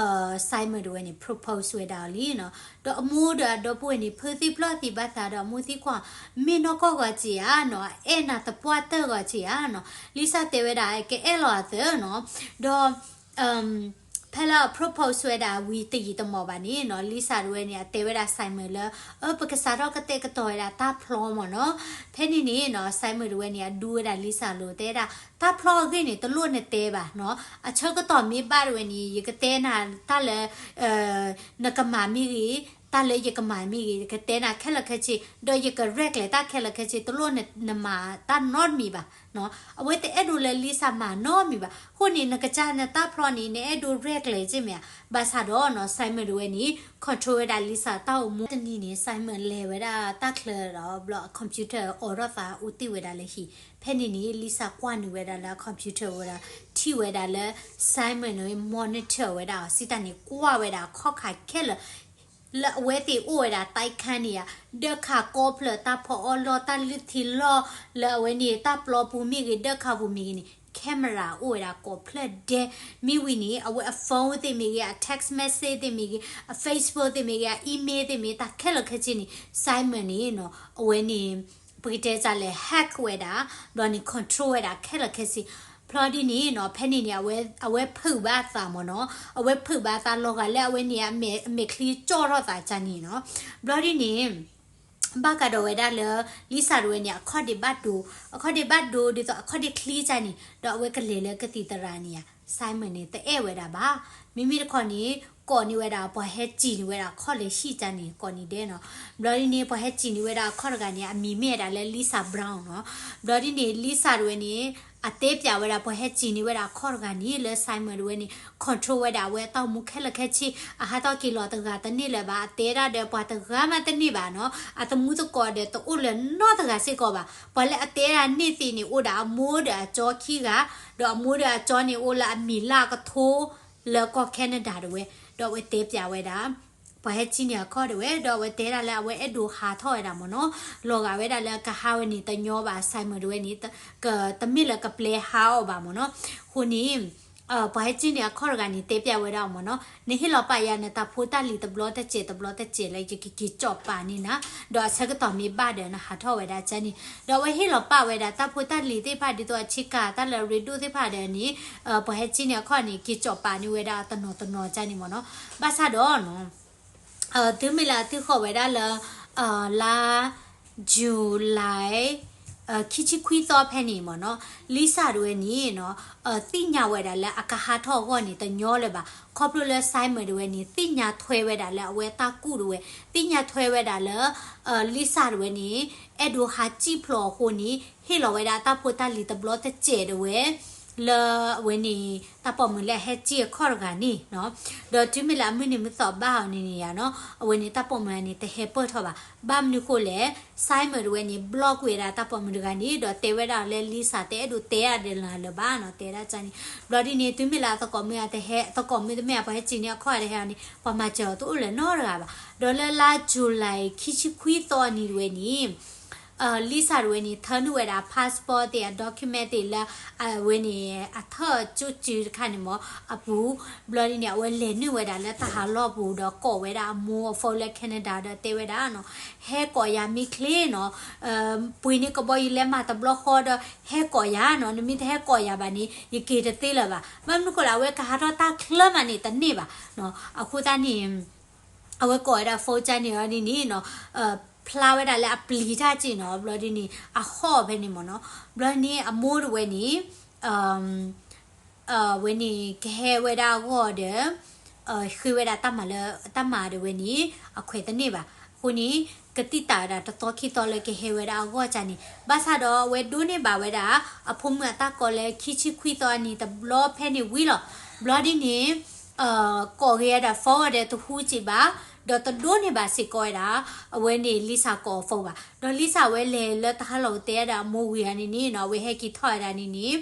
Simon တဝဲန့ၣ် propose ဝဲဒၣ်အီၤလံနီၤ. ဒီးအမိၢ်ဒီးအဒီပုၢ်ဝဲၢ်န့ၣ် ဖုးသံဖျီၣ်သံဘၣ်သးဒီး အမိၢ်သံကွၢ်, မ့ၢ်နီၢ်ကီၢ်ဂီၤစ့ၢ်ဧါနီၤ, အဲၣ်နၤသပှၢ်တၢၢ်ဂီၤစ့ၢ်ဧါနီၤ. Lisa တဲဝဲဒၣ် ကအဲၣ်လီၤအသးနီၤ. ဒီး ဖဲလၢအ propose ဝဲဒၣ်ဝံၤတယံာ်တမီၢ်ဘၣ်န့ၣ်နီၤ Lisa တဝဲန့ၣ် အတဲဝဲဒၣ် Simon လၢ အၢ ပကစးထီၣ်ကတဲာ်ကတီၤဝဲဒၣ်တၢ်ဖျီမ့ၢ်နီၤ. ဖဲန့ၣ်န့ၣ်နီၤ Simon တဝဲန့ၣ် အဒူဝဲဒၣ် Lisa လိၤ တဲဒၣ် တၢ်ဖျီအဂ့ၢ်န့ၣ် တလိၣ်နတဲဘၣ်နီၤ. အဆၢကတီၢ်မ့ၢ်ဘၣ်တဝဲန့ၣ် ယကတဲနၤတၢ်လၢ နကမၤမ့ၢ်ဂ့ၤ, တၢ်လၢယကမၤမ့ၢ်ဂ့ၤ, ယကတဲနၤခဲလၢာ်ခဲဆ့, ဒီးယကရဲၣ်ကျဲၤတၢ်ခဲလၢာ်ခဲဆ့, တလိၣ်နမၤတၢ်နီတမံၤဘၣ်. အဝဲတအဲၣ်ဒိးလၢ Lisa မၤနီတမံၤဘၣ်. အဃိန့ၣ် နကစၢ်နတၢ်ဖျီန့ၣ် နအဲၣ်ဒိးရဲၣ်ကျဲၤက့မ့ၢ်ဧါ. ဘၣ်ဆၣ်ဒီးနီၤ Simon တဝဲန့ၣ် control ဝဲဒၣ် Lisa တၢ်အိၣ်မူ. တနံၤန့ၣ် Simon လဲၤဝဲဒၣ်တၢ်ချၢဒီး ဘျီအ computer အိးထီၣ်သးအိၣ်တ့ၢ်ဝဲဒၣ်လၢဟံၣ်. ဖဲန့ၣ်န့ၣ် Lisa ကွၢ်နုာ်ဝဲဒၣ်လၢအ computer ဝဲဒၣ်, ထံၣ်ဝဲဒၣ်လၢ Simon န့ၣ် monitor ဝဲဒၣ်အီၤ စံးတၢ်န့ၣ် ကွၢ်ဝဲဒၣ်အခီၣ်ခါခဲလၢာ် လၢအဝဲသ့ၣ်အိၣ်ဝဲဒၣ် တိုက်ခန်း န့ၣ်ဧါ, ဒၢခါကိးဖျၢၣ် တၢ်ဖီအီၣ်လီၢ် တၢ်လုၢ်ထံလီၢ် လၢအဝဲန့ၣ် တၢ်ပျီပူၤမ့ၢ်ဂ့ၤ ဒၢခါပူၤမ့ၢ်ဂ့ၤန့ၣ် camera အိၣ်ဝဲဒၣ်ကိးဖျၢၣ်ဒဲး. မ့ၢ်ဝံၤန့ၣ် အဝဲအ phone သ့ၣ်မ့ၢ်ဂ့ၤ အ text message သ့ၣ်မ့ၢ်ဂ့ၤ အ Facebook သ့ၣ်မ့ၢ်ဂ့ၤ အ email သ့ၣ်မ့ၢ် တၢ်ခဲလၢာ်ခဲဆ့န့ၣ် Simon န့ၣ်နီၤ အဝဲန့ၣ် ပကတဲဒ်လဲၣ် hack ဝဲဒၣ် ဘျီန့ၣ် control ဝဲဒၣ်ခဲလၢာ်ခဲဆ့. ဘျီဒ်န့ၣ်နီၤ ဖဲန့ၣ်န့ၣ် အဝဲဖုးဘၣ်အသးမ့ၢ်နီၤ, အဝဲဖုးဘၣ်အသးလီၤဂာ်လၢအဝဲန့ၣ် အမဲာ်ချံကၠီၣ်ထီၣ်သးကန့ၣ်နီၤ. ဘျီဒ်န့ၣ် ဘၣ်ကဒီးဝဲဒၣ်လၢ Lisa တဝဲန့ၣ် အခီၣ်ဒ့ဘၣ်ဒိ, အခီၣ်ဒ့ဘၣ်ဒိ ဒ်သိးအခီၣ်ဒ့ချံကန့ၣ် ဒီးအဝဲကလဲၤလၢကသံၣ်သရၣ်န့ၣ်ဧါ, Simon န့ၣ် တအဲၣ်ဝဲဒၣ်ဘၣ်. မ့မ့ၢ်တခီန့ၣ် ကိးန့ၢ်ဝဲဒၣ် ပှၤဟဲစံၣ်န့ၢ်ဝဲဒၣ်အခီၣ်လၢဟံၣ်တၢ်န့ၣ် ကိးန့ၢ်ဒဲးနီၤ. ဘျီဒ်န့ၣ် ပှၤဟဲစံၣ်န့ၢ်ဝဲဒၣ်အခီၣ်တဂၤန့ၣ် အမံၤမ့ၢ်ဝဲဒၣ်လၢ Lisa Brown နီၤ. ဘျီဒ်န့ၣ် Lisa တဝဲန့ၣ် အတဲပၠးဝဲဒၣ် ပှၤဟဲစံၣ်န့ၢ်ဝဲဒၣ်အခီၣ်တဂၤန့ၣ် လၢ Simon တဝဲန့ၣ် control ဝဲဒၣ်အဝဲအတၢ်အိၣ်မူခဲလၢာ်ခဲဆ့ အဟးထီၣ်က့ၤလီၤတဂၤတန့ၢ်လၢၤဘၣ် အတဲဒၣ်ဒီးပှၤတဂၤမးတန့ၢ်ဘၣ်နီၤ. အသမူသကိးဒီးတအိၣ်လၢၤနီတဂၤစ့ၢ်ကီးဘၣ်. ပှၤလၢအတဲဒၣ်န့ၢ်သ့န့ၣ် အိၣ်ဒီးအမိၢ်ဒီးအကၠီခံဂၤ, ဒီးအမိၢ်ဒီးအကၠီန့ၣ် အိၣ်လၢအမံၤလၢအကထိ လၢကီၢ် Canada တဝဲ, ဒီးအဝဲတဲပၠးဝဲဒၣ် ပှၤဟဲစံၣ်န့ၢ်အခီၣ်တဝဲ, ဒီးအဝဲတဲဒၣ်လၢအဝဲအဲၣ်ဒိးဟးထီၣ်ဝဲဒၣ်မ့ၢ်နီၤ, လီၤဂာ်ဝဲဒၣ်လၢကဟးဝဲန့ၣ်တညီဘၣ် Simon တဝဲန့ၣ်, က, တမ့ၢ်လၢကပျဲဟးအီၤဘၣ်မ့ၢ်နီၤ. အဃိန့ၣ် ပှၤဟဲစံၣ်န့ၢ်အခီၣ်တဂၤန့ၣ် တဲပၠးဝဲဒၣ်မ့ၢ်နီၤ, နဟ့ၣ်လီၤပာ်ယၤနတၢ်ဖိတၢ်လံၤတဘျီတစဲးတဘျီတစဲးလၢ ယကက့ၤကၠီၣ်ပာ်န့ၢ်နၤ, ဒီးအဆၢကတီၢ်မ့ၢ်ဘၣ်ဒီးနဟးထီၣ်ဝဲဒၣ်ကန့ၣ်, ဒီးအဝဲဟ့ၣ်လီၤပာ်ဝဲဒၣ်တၢ်ဖိတၢ်လံၤသ့ၣ်တဖၣ် ဒ်သိးအဆ့ကၤတၢ်လၢအရ့ဒိၣ်သ့ၣ်တဖၣ်ဒီးန့ၣ်, ပှၤဟဲစံၣ်န့ၢ်အခီၣ်န့ၣ် က့ၤကၠီၣ်ပာ်န့ၢ်ဝဲဒၣ်တနီၤတနီၤကန့ၣ်မ့ၢ်နီၤ. ဘၣ်ဆၣ်ဒီး တုၤမ့ၢ်လၢအသံဃီၤဝဲဒၣ်လၢ လါ July ခံဆံခွံသီဖဲန့ၣ်မ့ၢ်နီၤ, Lisa တဝဲန့ၣ်နီၤ, သ့ၣ်ညါဝဲဒၣ်လၢအကဟးထီၣ်အဂီၢ်န့ၣ် တညီလၢၤဘၣ်, ခီဖျိလၢ Simon တဝဲန့ၣ် သ့ၣ်ညါထွဲဝဲဒၣ်လၢအဝဲတၢ်ကူၣ်တဝဲ, သ့ၣ်ညါထွဲဝဲဒၣ်လၢ Lisa တဝဲန့ၣ် အဲၣ်ဒိးဟးစံၣ်ဖျိးအဃိန့ၣ် ဟ့ၣ်လီၤဝဲဒၣ်တၢ်ဖိတၢ်လံၤတဘျီတစဲးတဝဲ လၢအဝဲန့ၣ် တၢ်ပိာ်မုၣ်လၢအဟဲစံၣ်အခီၣ်တဂၤန့ၣ်နီၤ, ဒီးတုၤမ့ၢ်လၢအမုၢ်နံၤမုၢ်သီဘၣ်အီၤန့ၣ်န့ၣ်ယါနီၤ, အဝဲန့ၣ်တၢ်ပိာ်မုၣ်န့ၣ် တဟဲပၢၢ်ထီၣ်ဘၣ်. ဘၣ်မနုၤဃိလဲၣ်, Simon တဝဲန့ၣ် block ကွံာ်ဝဲဒၣ်တၢ်ပိာ်မုၣ်တဂၤန့ၣ် ဒီးတဲဝဲဒၣ်လၢ Lisa တအဲၣ်ဒိးတဲအဒၣ်လၢၤဘၣ်နီၤ, တဲဒၣ်ကန့ၣ်. ဘျီဒ်န့ၣ် တုၤမ့ၢ်လၢအသကိးမုၣ်တဟဲ, သကိးမုၣ်တမ့ၢ်အပှၤဟဲစံၣ်န့ၢ်အခီၣ်တဟဲအီၤန့ၣ် ပှၤမၤစၢၤအီၤတအိၣ်လၢၤနီတဂၤဘၣ်. ဒီးလၢလါ July ခံဆံခွံသီအနံၤတဝဲန့ၣ် Lisa တဝဲန့ၣ် ထၢနုာ်ဝဲဒၣ် passport သ့ၣ် အ document သ့ၣ်လၢ အဝဲန့ၣ် အထၢၣ်ကၠိၣ်စုတခါန့ၣ်မ့ၢ် အပူၤ, ဘျီဒ်န့ၣ် အဝဲလဲၤနုာ်ဝဲဒၣ်လၢတၢ်ဟးလီၢ်ပူၤ ဒီးကိးဝဲဒၣ်အမိၢ်အ phone လၢ Canada ဒီးတဲဝဲဒၣ်နီၤ, ဟဲကိးယၤမ့ၢ်ချ့နီၤ, ပှ့ၤန့ၢ်ကဘီယူၤလဲမၤတဘျီဃီဒီး ဟဲကိးယၤနီၤ, နမ့ၢ်တဟဲကိးယၤဘၣ်န့ၣ် ယက့ၤတသ့လၢၤဘၣ်. ဘၣ်မနုၤဃိလဲၣ် အဝဲကဟးထီၣ်တၢ်ချၢမးန့ၣ်တန့ၢ်ဘၣ်. အဃိသတးန့ၣ် အဝဲကိးဝဲဒၣ် phone ကန့ၣ်အီၤဒ်န့ၣ်နီၤ, ဖျါဝဲဒၣ်လၢအပျံၤတၢ်က့ၢ်နီၤ, ဘျီဒ်န့ၣ် အဟီၣ်ဖဲန့ၣ်မ့ၢ်နီၤ. ဘျီန့ၣ်အမိၢ်တဝဲန့ၣ် ဝဲန့ၣ် ကဟဲဝဲဒၣ်အဂီၢ်ဒီး ဃ့ဝဲဒၣ်တၢ်မၤလၢ တၢ်မၤဒၣ်ဝဲန့ၣ် အခွဲးတန့ၢ်ဘၣ်. အဃိန့ၣ် ကတံာ်တာ်ဝဲဒၣ်တသီခံသီလၢကဟဲဝဲဒၣ်အဂီၢ်ကန့ၣ်, ဘၣ်ဆၣ်ဒီးအဝဲဒိးန့ၢ်ဘၣ်ဝဲဒၣ် အဖိမုၣ်အတၢ်ကိးလၢခံဆံခွံသီအနံၤတဘျီဖဲန့ၣ်ဝံၤလီၤ. ဘျီဒ်န့ၣ် ကိးက့ၤဝဲဒၣ် phone ဒီးတဟူစံးဘၣ်, ဒီးတဒိးန့ၢ်ဘၣ်စ့ၢ်ကီးဝဲဒၣ် အဝဲန့ၣ် Lisa ကိးအ phone ဘၣ်. ဒီး Lisa ဝဲလဲၤလၢတၢ်ဟးလီၢ်ကတဲဒၣ်အမိၢ်ဝံၤအန့ၣ်န့ၣ်နီၤ, အဝဲဟဲက့ၤထီၣ်ဝဲဒၣ်န့ၣ်န့ၣ်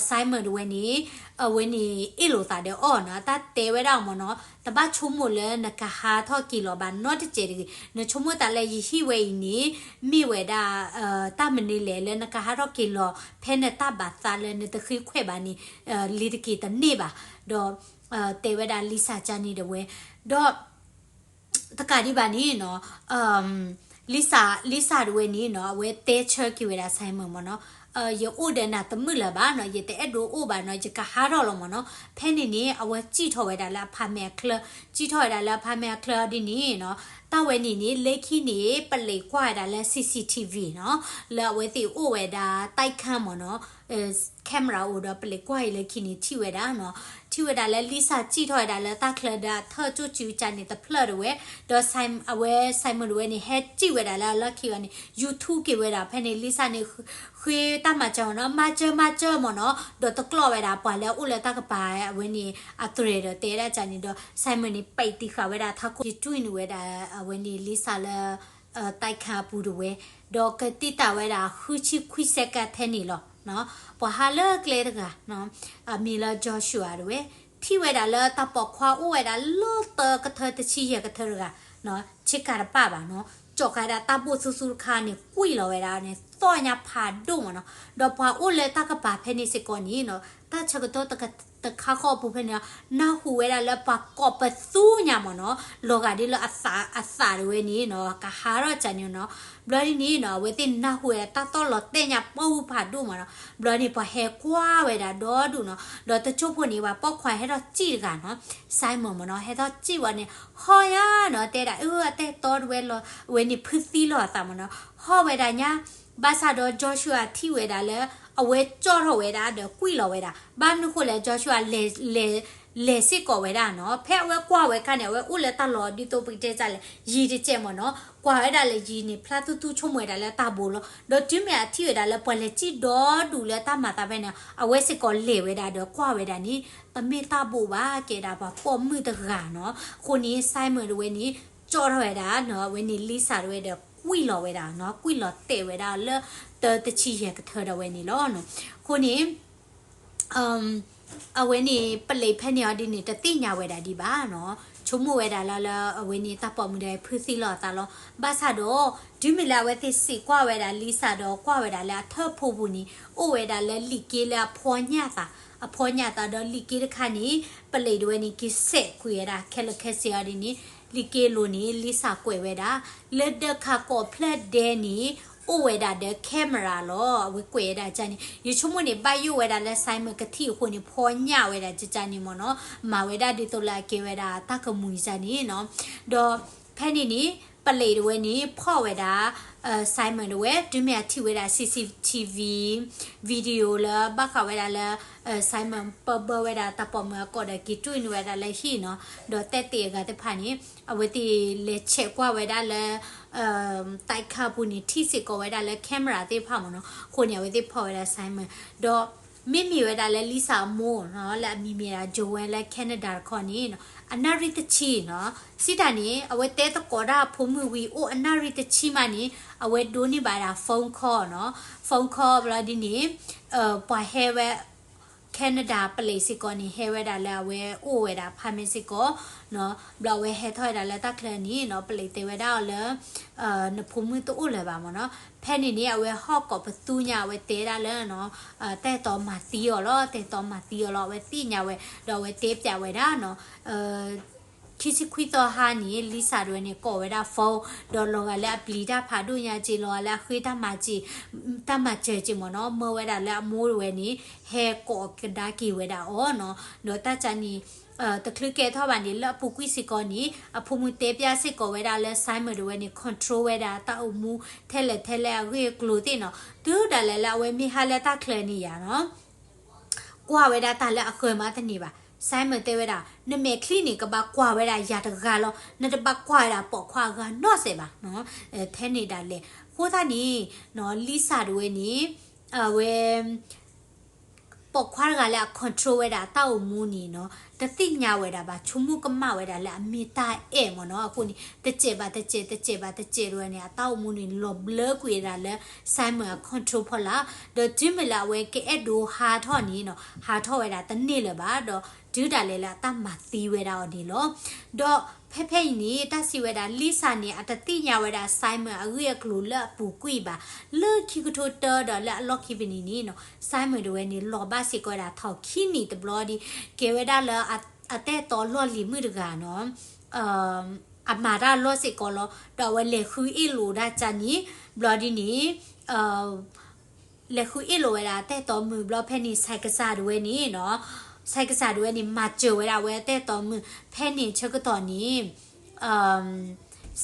Simon တဝဲန့ၣ် အဝဲန့ၣ်အ့ၣ်လိာ်သးဒီးအီၤနီၤ, တၢ်တဲဝဲဒၣ်အီၤမ့ၢ်နီၤ, တဘၣ်ဆိကမိၣ်လၢနကဟးထီၣ်က့ၤလီၤဘၣ်နီတစဲးတဂ့ၤ, နဆိကမိၣ်သးလၢယဟံၣ်ဝဲအံၤန့ၣ် မ့ၢ်ဝဲဒၣ် တၢ်မနုၤလဲၣ် လၢနကဟးထီၣ်က့ၤလီၤ ဖဲနတၢ်ဘၣ်သးလၢနတဃ့ခွဲးဘၣ်န့ၣ် လ့ၤတက့ၤတန့ၢ်ဘၣ်, ဒီး တဲဝဲဒၣ် Lisa ကန့ၣ်တဝဲ, ဒီး တကးဒံးဘၣ်န့ၣ်နီၤ, Lisa, Lisa တဝဲန့ၣ်နီၤ, အဝဲတဲဆၢက့ၤဝဲဒၣ် Simon မ့ၢ်နီၤ, ယအိၣ်ဒီးနၤတမုာ်လၢၤဘၣ်နီၤ, ယတအဲၣ်ဒိးအိၣ်ဘၣ်နီၤ, ယကဟးထီၣ်လီၤမ့ၢ်နီၤ. ဖဲန့ၣ်န့ၣ် အဝဲစံၣ်ထီၣ်ဝဲဒၣ်လၢအ apartment အချၢ, စံၣ်ထီၣ်ဝဲဒၣ်လၢအ apartment အချၢဒ်န့ၣ်နီၤ, တၢ်ဝဲန့ၣ်န့ၣ် လၢခံန့ၣ် ပလဲၤကွၢ်ဝဲဒၣ်လၢ CCTV နီၤ, လၢအဝဲသ့ၣ်အိၣ်ဝဲဒၣ် တိုက်ခန်း မ့ၢ်နီၤ, camera အိၣ်ဒီးပလဲၤကွၢ်အံၤလၢခံန့ၣ် ထံၣ်ဝဲဒၣ်နီၤ, ထံၣ်ဝဲဒၣ်လၢ Lisa စံၣ်ထီၣ်ဝဲဒၣ်လၢတၢ်ချၢဒီးအထၢၣ်ကၠိၣ်စုကန့ၣ်တဖျၢၣ်တဝဲ, ဒီး Sim-, အဝဲ Simon တဝဲန့ၣ် ဟဲစံၣ်ဝဲဒၣ်လၢအလီၢ်ခံအီၤန့ၣ် YouTube က့ၤဝဲဒၣ်ဖဲန့ၣ် Lisa န့ၣ် ဃ့တၢ်မၤစၢၤမ့ၢ်နီၤ, မၤစၢၤ မၤစၢၤမ့ၢ်နီၤ, ဒီးတကျီၢ်ဝဲဒၣ်ပှၤလၢအအိၣ်လၢတၢ်ကပၤအဝဲန့ၣ် အသရဲၣ်ဒီးတဲဒၣ်ကန့ၣ်ဒီး Simon န့ၣ် ပဲာ်တံၢ်ဃာ်ဝဲဒၣ်ထးခိၣ် က့ၤတွံၢ်န့ၢ်ဝဲဒၣ်အဝဲန့ၣ် Lisa လၢ တိုက်ခန်း အပူၤတဝဲ, ဒီးကတံာ်တာ်ဝဲဒၣ်ဃုဆံခွံစဲကၣ်ထဲန့ၣ်လီၤ. ပှၤဟးလၢကျဲတဂၤ အမံၤလၢ Joshua တဝဲ, ထံၣ်ဝဲဒၣ်လၢတၢ်ပိာ်ခွါအိၣ်ဝဲဒၣ်လၢသၢကထၢတဆံယဲၢ်ကထၢတဂၤ, ဆ့ကၤတပာ်ဘၣ်နီၤ, ကၠီၤဃာ်ဒၣ်တၢ်ဘိၣ်သူသူတခါန့ၣ် ကွံာ်လီၤဝဲဒၣ်န့ၣ် သီၣ်ညါဖးဒိၣ်မ့ၢ်နီၤ, ဒီးပှၤအိၣ်လၢတၢ်ကပၤဖဲန့ၣ်စ့ၢ်ကီးန့ၣ်နီၤ, တၢ်ဆၢကတီၢ်တခါဃီအပူၤဖဲန့ၣ် နၢ်ဟူဝဲဒၣ်လၢပှၤကိးပသူညါမ့ၢ်နီၤ, လီၤဂာ်ဒ်လၢအသး အသးတဝဲန့ၣ်နီၤ ကဟးထီၣ်ကန့ၣ်နီၤ, ဘျီဒ်န့ၣ်နီၤ အဝဲသ့ၣ်နၢ်ဟူဝဲဒၣ်တၢ်တီၢ်လီၤတဲာ်ညါပှၢ်ဟူဖးဒိၣ်မ့ၢ်နီၤ, ဘျီန့ၣ်ပှၤဟဲကွၢ်ဝဲဒၣ်ဒီဒူၣ်နီၤ, ဒီးတစိၢ်ဖိန့ၣ် ပှၤပိာ်ခွါဟဲထီၣ်စံၣ်တဂၤနီၤ, Simon မ့ၢ်နီၤ ဟဲထီၣ်စံၣ်ဝဲန့ၣ် ဟီၣ်ညါနီၤ တဲဒၣ် အၢ အတၢ်တီတဝဲလီၤ အဝဲန့ၣ်ဖုသံလီၤအသးမ့ၢ်နီၤ, ဟီၣ်ဝဲဒၣ်ညါ, ဘၣ်ဆၣ်ဒီး Joshua ထံၣ်ဝဲဒၣ်လၢ အဝဲကၠီၣ်ထီၣ်ဝဲဒၣ်ဒီးကွံာ်လီၤဝဲဒၣ်, ဘၣ်မနုၤဃိလဲၣ် Joshua လဲၤ လဲၤ လဲၤစ့ၢ်ကီးဝဲဒၣ်နီၤ. ဖဲအဝဲကွၢ်ဝဲအခါန့ၣ် အဝဲအိၣ်လၢတၢ်လီၢ်ဒ်သိးပကတဲဒ်လဲၣ် ယံၤတစဲးမ့ၢ်နီၤ. ကွၢ်ဝဲဒၣ်လၢယံၤန့ၣ် ဖျါသူသူ ဆိကမိၣ်ဝဲဒၣ်လၢတၢ်ဘိလီၤ. ဒီးတုၤမ့ၢ်အထံၣ်ဝဲဒၣ်လၢပှၤလဲၤစံၣ်ဒီဒူၣ်လၢတၢ်မၤသးဖဲန့ၣ် အဝဲစ့ၢ်ကီးလဲၤဝဲဒၣ်ဒီးကွၢ်ဝဲဒၣ်န့ၣ် တမ့ၢ်တၢ်ဘိဘၣ်, ကဲဒၣ်ပှၤပိာ်မုၣ်တဂၤနီၤ. အဃိန့ၣ် Simon တဝဲန့ၣ် ကၠီထီၣ်ဝဲဒၣ်နီၤ, အဝဲန့ၣ် Lisa တဝဲဒီး ကွံာ်လီၤဝဲဒၣ်နီၤ, ကွံာ်လီၤတဲာ်ဝဲဒၣ်လၢ တၢတဆံယဲၢ်ကထၢဒီးဝဲန့ၣ်လီၤ. အဃိန့ၣ် အဝဲန့ၣ် ပလံးဖဲန့ၣ်အီၤဒ်န့ၣ် တသ့ၣ်ညါဝဲဒၣ်ဒံးဘၣ်နီၤ. ဆိကမိၣ်ဝဲဒၣ်လၢ လၢအဝဲန့ၣ်တၢ်ပိာ်မုၣ်ဒီးဖုသံလီၤအသးလီၤ. ဘၣ်ဆၣ်ဒီး တုၤမ့ၢ်လၢအဝဲသ့ၣ်စံးကွၢ်ဝဲဒၣ် Lisa ဒီးကွၢ်ဝဲဒၣ်လၢ အထၢၣ်ဖိပူၤန့ၣ် အိၣ်ဝဲဒၣ်လၢလံာ်က့လၢအဖီညၣ်သး, အဖီညၣ်သးဒီးလံာ်က့တခါန့ၣ် ပလံးတဝဲန့ၣ် က့ၤဆဲးကွံာ်ဝဲဒၣ်ခဲလၢာ်ခဲဆ့အီၤဒ်န့ၣ် လံာ်က့လိၤန့ၣ် Lisa ကွဲးဝဲဒၣ် လၢဒၢးခးကိးဖျၢၣ်ဒဲန့ၣ် အိၣ်ဝဲဒၣ်ဒီး camera လီၤ. အဝဲကွဲးဝဲဒၣ်ကန့ၣ် ယဆိကမိၣ်န့ၣ် ဘၣ်ယိၣ်ဝဲဒၣ်လၢ Simon ကထံၣ်အဃိန့ၣ် ဖီညၣ်ဝဲဒၣ်ကန့ၣ်မ့ၢ်နီၤ, မၤဝဲဒၣ်ဒ်သိးလၢအကဲဝဲဒၣ်တၢ်ကမှံၤကန့ၣ်နီၤ. ဒီးဖဲန့ၣ်န့ၣ် ပလံးတဝဲန့ၣ် ဖီၣ်ဝဲဒၣ် Simon တဝဲ တုၤမ့ၢ်အထံၣ်ဝဲဒၣ် CCTV video လၢဘၣ်ဃးဝဲဒၣ်လၢ Simon ပၢဘၢဝဲဒၣ်တၢ်ပိာ်မုၣ်အကိာ်ဒီးက့ၤတွံၢ်န့ၢ်ဝဲဒၣ်လၢဟံၣ်နီၤ, ဒီးတဲတ့ၢ်အဂၤသ့ၣ်တဖၣ်န့ၣ် အဝဲသ့ၣ်လဲၤဆဲးကွၢ်ဝဲဒၣ်လၢ တိုက်ခန်း ပူၤန့ၣ် ထံၣ်စ့ၢ်ကီးဝဲဒၣ်လၢ camera သ့ၣ်တဖၣ်မ့ၢ်နီၤ. အဃိန့ၣ် အဝဲသ့ၣ်ဖီၣ်ဝဲဒၣ် Simon ဒီး မ့မ့ၢ်ဝဲဒၣ်လၢ Lisa အမိၢ်နီၤ လၢအမံၤမ့ၢ်ဒၣ် Joanne လၢ Canada တခီန့ၣ်နီၤ အနၣ်ရံၣ်တဆံနီၤ, စံးတၢ်န့ၣ် အဝဲတဲသကိးတၢ်အဖိမုၣ်ဝံၤ အိၣ်အနၣ်ရံၣ်တဆံမးန့ၣ် အဝဲဒိးန့ၢ်ဘၣ်ဒၣ် phone call နီၤ, phone call ဘျီဒ်န့ၣ် ပှၤဟဲဝဲ Canada ပလံးစ့ၢ်ကီးန့ၣ် ဟဲဝဲဒၣ်လၢအဝဲအိၣ်ဝဲဒၣ် apartment စ့ၢ်ကီးနီၤ, ဘျီအဝဲဟဲထီၣ်ဝဲဒၣ်လၢတၢ်ချၢန့ၣ်နီၤ ပလံးတဲဝဲဒၣ်အီၤလၢ နဖိမုၣ်တအိၣ်လၢၤဘၣ်မ့ၢ်နီၤ. ဖဲန့ၣ်န့ၣ် အဝဲဟီၣ်ကိးပသူညါ အဝဲတဲဒၣ်လၢနီၤ တၢ်အဲၣ်တီမၤသံအီၤလီၤ, တၢ်အဲၣ်တီမၤသံအီၤလီၤ, အဝဲသ့ၣ်ညါဝဲ ဒီးအဝဲတဲပျးဝဲဒၣ်နီၤ ခံဆံခွံသီဟါန့ၣ် Lisa တဝဲန့ၣ် ကိးဝဲဒၣ် phone ဒီးလီၤဂာ်လၢအပျံၤတၢ်ဖးဒိၣ်ညါက့ၤ လီၤဂာ်လၢအဃ့တၢ်မၤစ့ၤ တၢ်မၤစၢၤက့ၤမ့ၢ်နီၤ, မၢဝဲဒၣ်လၢအမိၢ်တဝဲန့ၣ် ဟဲကိးကဒါက့ၤဝဲဒၣ်အီၤနီၤ, ဒီးတၢ်ကန့ၣ် တချုးကဲထီၣ်ဘၣ်န့ၣ် လၢအပူၤကွံာ်စ့ၢ်ကီးန့ၣ် အဖိမုၣ်တဲပျးစ့ၢ်ကီးဝဲဒၣ်လၢ Simon တဝဲန့ၣ် control ဝဲဒၣ်တၢ်အိၣ်မူ ထဲလဲၣ်ထဲလဲၣ်အဂ့ၢ်အကျိၤသ့ၣ်နီၤ, တုၤဒၣ်လဲာ်လၢအဝဲမ့ၢ်ဟးလၢတၢ်ချၢန့ၣ်ယါနီၤ ကွၢ်ဝဲဒၣ်တၢ်လၢအဃၢၤမးတန့ၢ်ဘၣ်. Simon တဲဝဲဒၣ် နမဲာ်ချံန့ၣ် ကဘၣ်ကွၢ်ဝဲဒၣ်ယၤတဂၤလီၤ, နတဘၣ်ကွၢ်ဝဲဒၣ်ပိာ်ခွါအဂၤနီတစဲးဘၣ်နီၤ, ထဲန့ၣ်ဒၣ်လဲာ်. အဃိသတးန့ၣ်နီၤ Lisa တဝဲန့ၣ် အဝဲ ပိာ်ခွါတဂၤလၢအ control ဝဲဒၣ်တၢ်အိၣ်မူန့ၣ်နီၤ တသ့ၣ်ညါဝဲဒၣ်ဘၣ်, ဆိကမိၣ်ကမၣ်ဝဲဒၣ်လၢအမ့ၢ်တၢ်အဲၣ်မ့ၢ်နီၤ. အဃိန့ၣ် တစဲးဘၣ်တစဲး တစဲးဘၣ်တစဲးတဝဲန့ၣ် အတၢ်အိၣ်မူန့ၣ် လီၤဘျၢကွံာ်ဝဲဒၣ်လၢ Simon အ control ဖီလာ်, ဒီးတုၤမ့ၢ်လၢအဝဲကအဲၣ်ဒိးဟးထီၣ်န့ၣ်နီၤ ဟးထီၣ်ဝဲဒၣ်တန့ၢ်လၢၤဘၣ်, ဒီးတုၤဒၣ်လဲာ်လၢအတၢ်မၤသံဝဲဒၣ်အီၤန့ၣ်လီၤ. ဒီးဖဲဖဲအံၤန့ၣ် တၢ်စံးဝဲဒၣ် Lisa န့ၣ် အတသ့ၣ်ညါဝဲဒၣ် Simon အဂ့ၢ်အကျိၤလၢအပူၤကွံာ်ဘၣ်. လၢခံကထိတၢဒီးလၢအလီၢ်ခံပနံၤန့ၣ်နီၤ Simon တဝဲန့ၣ် လီၤဘၣ်စ့ၢ်ကီးဝဲဒၣ်ထီၣ်ခံနံၣ်တဘျီဒီး ကဲဝဲဒၣ်လၢအတၢ်အဲၣ်တီလီၢ်လံၤမုၣ်တဂၤနီၤ အမၤတၢ်လီၢ်စ့ၢ်ကီးလီၤ. ဒီးအဝဲလဲၤဃုအ့ၣ်လိာ်ဒၣ်ကန့ၣ် ဘျီဒ်န့ၣ် လဲၤဃုအ့ၣ်လိာ်ဝဲဒၣ်တၢ်အဲၣ်တီမုၣ် ဘျီဖဲန့ၣ် ဆဲးကစၢ်တဝဲန့ၣ်နီၤ ဆဲးကစၢ်တဝဲန့ၣ် မၤစၢၤဝဲဒၣ်ဝဲတၢ်အဲၣ်တီမုၣ် ဖဲန့ၣ်ဆၢကတီၢ်န့ၣ်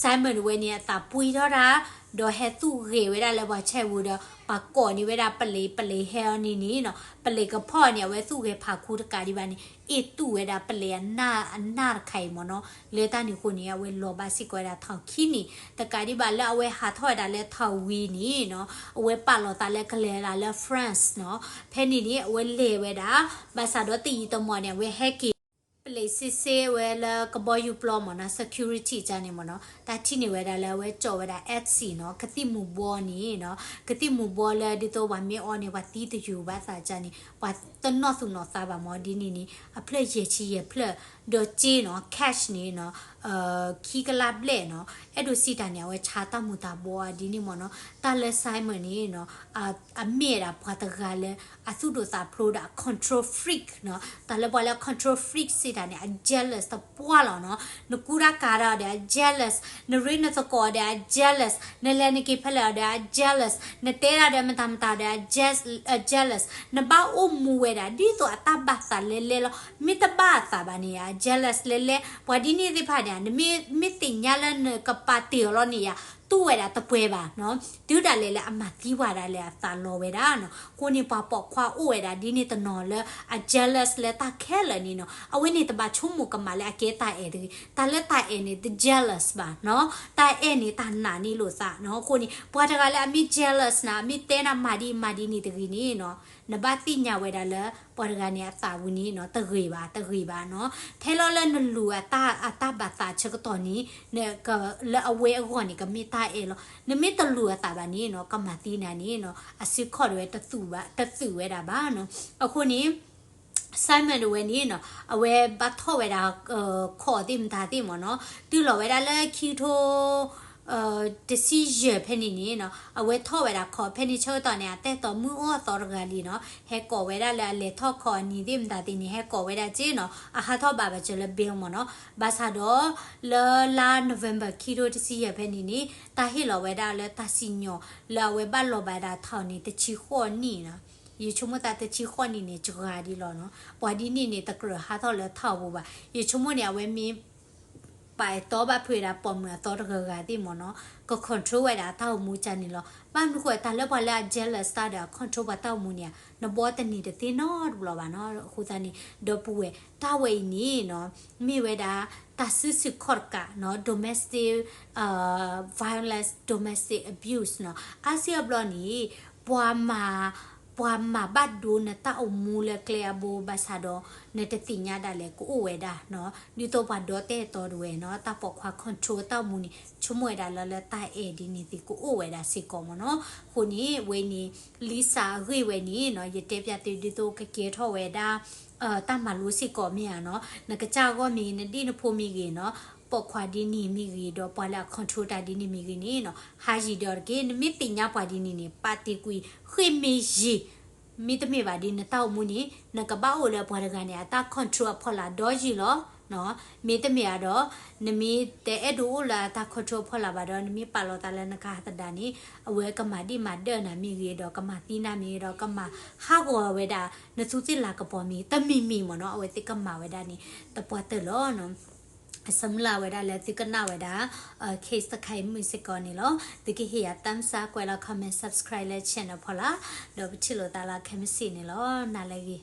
Simon တဝဲန့ၣ် အသးပှံၢ်ထီၣ်တၢ် ဒီးဟဲသူၣ်ဂဲၤဝဲဒၣ်လၢပှၤဆဲးပူၤဒီး ပှၤကိးန့ၢ်ဝဲဒၣ်ပလံး ပလံးဟဲအီၤန့ၣ်န့ၣ်နီၤ ပလံးကဖီၣ်န့ၣ် အဝဲသူၣ်ဂဲၤဖးခူတကးဒံးဘၣ်န့ၣ် အ့ၣ်တူၢ်ဝဲဒၣ်ပလံးအနၢ် အနၢ်တခါအံၤမ့ၢ်နီၤ လၢတၢ်န့ၣ်အဃိန့ၣ် အဝဲလီၤဘၣ်စ့ၢ်ကီးဝဲဒၣ်ထီၣ်ခံနံၣ် တကးဒံးဘၣ်လၢအဝဲဟးထီၣ်ဝဲဒၣ်လၢထီၣ်ဝံၤန့ၣ်နီၤ အဝဲပာ်လီၤသးလၢကလဲၤဒၣ်လၢ France နီၤ ဖဲန့ၣ်န့ၣ် အဝဲလဲၤဝဲဒၣ် ဘၣ်ဆၣ်ဒီးတယံာ်တမီၢ်န့ၣ် အဝဲဟဲက့ၤ ပလံးစ့စ့ဝဲလၢကဘီယူၤပျီမ့ၢ်နီၤ security ကန့ၣ်မ့ၢ်နီၤ တၢ်ထံၣ်န့ၢ်ဝဲဒၣ်လၢအဝဲကၠီၣ်ဝဲဒၣ် Etsy နီၤ ကသံၣ်မူၤဘှီန့ၣ်နီၤ ကသံၣ်မူၤဘှီလၢဒ်သိးပှၤမ့ၢ်အီန့ၣ် ပှၤသံတယုာ်ဘၣ်သးကန့ၣ် ပှၤတနီၣ်သူၣ်နီၣ်သးဘၣ်မ့ၢ်ဒ်န့ၣ်န့ၣ် အဖျၢၣ်ယဲၢ်ဆံယဲၢ်ဖျၢၣ် ဒီးက့နီၤ cash န့ၣ်နီၤ ခံကလးဘျဲၣ်နီၤ အဲၣ်ဒိးစံးတၢ်န့ၣ် အဝဲဆါတၢ်မူၤတၢ်ဘှီအီၤဒ်န့ၣ်မ့ၢ်နီၤ တၢ်လၢ Simon န့ၣ်နီၤ အမ့ၢ်ဝဲဒၣ်ပှၤတဂၤလၢ အသူၣ်ဒိၣ်သးဖျိးဒီးအ control freak နီၤ တၢ်လၢပှၤလၢ control freak စံးတၢ်န့ၣ် အ jealous တပှၢ်လီၤနီၤ နကူတၢ်ကၤတၢ်ဒီးအ jealous နရ့နသကိးဒီးအ jealous နလဲၤနက့ၤဖဲလဲၣ်ဒီးအ jealous နတဲတၢ်ဒီးမတၤမတၤဒီးအ jealous နဘၣ်အိၣ်မူဝဲဒၣ် ဒ်သိးအတၢ်ဘၣ်သးလဲၤလဲၤလီၤ မ့ၢ်တဘၣ်အသးဘၣ်န့ၣ် အ jealous လဲၤလဲၤ ပှၤဒ်န့ၣ်သ့ၣ်တဖၣ်န့ၣ် နမ့ၢ်သ့ၣ်ညါလၢနကပာ်တ့ၢ်အီၤလီၤန့ၣ်ယါ တူၢ်ဝဲဒၣ်တပှဲၤဘၣ်နီၤ. တုၤဒၣ်လဲာ်လၢအမၤသံပှၤဒၣ်လဲာ်အသးလီၤဝဲဒၣ်နီၤ. အဃိန့ၣ် ပှၤပိာ်ခွါအိၣ်ဝဲဒၣ်ဒ်န့ၣ်တနီၤလၢအ jealous လၢတၢ်ခဲလၢာ်န့ၣ်နီၤ. အဝဲန့ၣ်တဘၣ်ဆိကမိၣ်ကမၣ်လၢအကဲတၢ်အဲၣ်တဂ့ၤ. တၢ်လၢတၢ်အဲၣ်န့ၣ် တ jealous ဘၣ်နီၤ. တၢ်အဲၣ်န့ၣ်တၢ်နာ်န့ၢ်လိာ်သးနီၤ. အဃိန့ၣ် ပှၤတဂၤလၢအမ့ၢ် jealous နၤ အမ့ၢ်တဲနၤမၤဒ်အံၤမၤဒ်န့ၣ်တဂ့ၤန့ၣ်နီၤ. နဘၣ်သ့ၣ်ညါဝဲဒၣ်လၢ ပှၤတဂၤန့ၣ်အသးဝံၤန့ၣ်နီၤ တဂ့ၤဘၣ် တဂ့ၤဘၣ်နီၤ. ထဲလီၤလၢနလူၤအတၢ် အတၢ်ဘၣ်သးဆၢကတီၢ်န့ၣ် နက လၢအဝဲအဂီၢ်န့ၣ် ကမ့ၢ်တၢ်အဲၣ်လီၤ. နမ့ၢ်တလူၤအသးဘၣ်န့ၣ်နီၤ ကမၤသံနၤန့ၣ်နီၤ အစုခီၣ်ဒၣ်ဝဲတသုးဘၣ် တသုးဝဲဒၣ်ဘၣ်နီၤ. အဃိန့ၣ် Simon ဒၣ်ဝဲန့ၣ်နီၤ အဝဲဘၣ်ထီၣ်ဝဲဒၣ် ခိးသ့ၣ်မတၤသ့ၣ်မ့ၢ်နီၤ တုၤလီၤဝဲဒၣ်လၢခံကထိ တဆံယဲၢ်ဖဲန့ၣ်န့ၣ်နီၤ အဝဲထီၣ်ဝဲဒၣ်ခိးဖဲန့ၣ်ဆၢကတီၢ်န့ၣ် အတၢ်အဲၣ်တီမုၢ်အိၣ်အသီတဂၤလံနီၤ ဟဲကိးဝဲဒၣ်လၢအလဲၤထီၣ်ခိးအနံၤသ့ၣ်မတၤသ့ၣ်န့ၣ် ဟဲကိးဝဲဒၣ်က့နီၤ အဟးထီၣ်ဘၣ်ဘၣ်စၢၤလၢ bill မ့ၢ်နီၤ. ဘၣ်ဆၣ်ဒီး လၢလါ November ခံကထိတဆံယဲၢ်ဖဲန့ၣ်န့ၣ် တၢ်ဟ့ၣ်လီၤဝဲဒၣ်လၢတၢ်စံၣ်ညီၣ် လၢအဝဲဘၣ်လီၤဘၣ်ဒၣ်ထီၣ်န့ၣ် တဆံဃိးနံၣ်နီၤ. ယဆိကမိၣ်သးတဆံဃိးနံၣ်န့ၣ် စှၤဒံးလီၤနီၤ. ပှၤဒ်န့ၣ်န့ၣ် တကြၢးဟးထီၣ်လၢထီၣ်အပူၤဘၣ်. ယဆိကမိၣ်န့ၣ် အဝဲမ့ၢ် ပာ်အဲၣ်တီဘၣ်ဖုးဝဲဒၣ်ပိာ်မုၣ်အသီတဂၤဂၤသ့ၣ်မ့ၢ်နီၤ က control ဝဲဒၣ်အတၢ်အိၣ်မူကန့ၣ်လီၤ. ဘၣ်မနုၤဃိတၢ်လၢပှၤလၢအ jealous တၢ်ဒီးအ control ပှၤတၢ်အိၣ်မူန့ၣ် နဘီတန့ၢ်တသ့နီတဘျီဘၣ်နီၤ. အဃိသတးန့ၣ် ဒီပုၢ်ဝဲၢ် တၢ်ဝဲအံၤန့ၣ်နီၤ မ့ၢ်ဝဲဒၣ် တၢ်စုဆူၣ်ခီၣ်တကးနီၤ domestic violence, domestic abuse နီၤ. အါစုအါဘျီန့ၣ် ပှၤမၤ ပှၤမၤဘၣ်ဒိနတၢ်အိၣ်မူလၢကျဲအဘိဘၣ်ဆၣ်ဒီး နတသ့ၣ်ညါဒၣ်လဲာ်ကအိၣ်ဝဲဒၣ်နီၤ. ဒ်သိးပှၤဒီတဲာ်တီဒၣ်ဝဲနီၤ တၢ်ပိာ်ခွါ control တၢ်အိၣ်မူန့ၣ် ဆိကမိၣ်ဝဲဒၣ်လၢ လၢတၢ်အဲၣ်ဒ်န့ၣ်သ့ၣ်ကအိၣ်ဝဲဒၣ်စ့ၢ်ကီးမ့ၢ်နီၤ. အဃိန့ၣ် ဝဲန့ၣ် Lisa အဂ့ၢ်ဝဲန့ၣ်နီၤ ယတဲပျးသုဒ်သိးကကဲထီၣ်ဝဲဒၣ် တၢ်မၤလိစ့ၢ်ကီးမ့ၢ်ဧါနီၤ. နကစၢ်အဂီၢ်မ့ၢ်ဂ့ၤ နဒံၣ်နဖိမ့ၢ်ဂ့ၤနီၤ ပိာ်ခွါဒ်န့ၣ်မ့ၢ်ဂ့ၤ ဒီးပှၤလၢအ control တၢ်ဒ်န့ၣ်မ့ၢ်ဂ့ၤန့ၣ်နီၤ ဟးယံၤဒီးတက့ၢ်. နမ့ၢ်သ့ၣ်ညါပှၤဒ်န့ၣ်န့ၣ် ပာ်တ့ၢ်ကွံာ် ဃ့ၢ်မ့ၢ်ယံၤ မ့တမ့ၢ်ဘၣ်ဒီး နတၢ်အိၣ်မူန့ၣ် နကဘၣ်အိၣ်လၢပှၤတဂၤန့ၣ် အတၢ် control အဖီလာ်ဒီးယံၤလီၤ. မ့တမ့ၢ်ဘၣ်ဒီး နမ့ၢ်တအဲၣ်ဒိးအိၣ်လၢအတၢ် control အဖီလာ်ဘၣ်ဒီး နမ့ၢ်ပာ်လီၤသးလၢနကဟးသဒၣ်န့ၣ် အဝဲကမၤဒံၣ်မၤဒၢၣ်နၤမ့ၢ်ဂ့ၤဒီး ကမၤသံနၤမ့ၢ်ဂ့ၤဒီး ကမၤဟးဂီၤဝဲဒၣ် နသူးသ့ၣ်လၤကပီၤမ့ၢ် တမံၤမံၤမ့ၢ်နီၤ အဝဲသ့ၣ်ကမၤဝဲဒၣ်န့ၣ် သပှၢ်တၢၢ်လီၤ. ဆၢမုၢ်လၢ်ဝဲဒၣ်လၢသုကနၣ်ဝဲဒၣ် case တခါအံၤမုာ်စ့ၢ်ကီးန့ၣ်လီၤ. သုကဟ့ၣ်ယၤ thumbs up ကွဲးလီၤ comment subscribe လၢ channel ဖီလာ် ဒီးပထံၣ်လိာ်သးလၢခဲမုၢ်ဆ့ၣ်န့ၣ်လီၤ. နၤလၢအဂ့ၤ.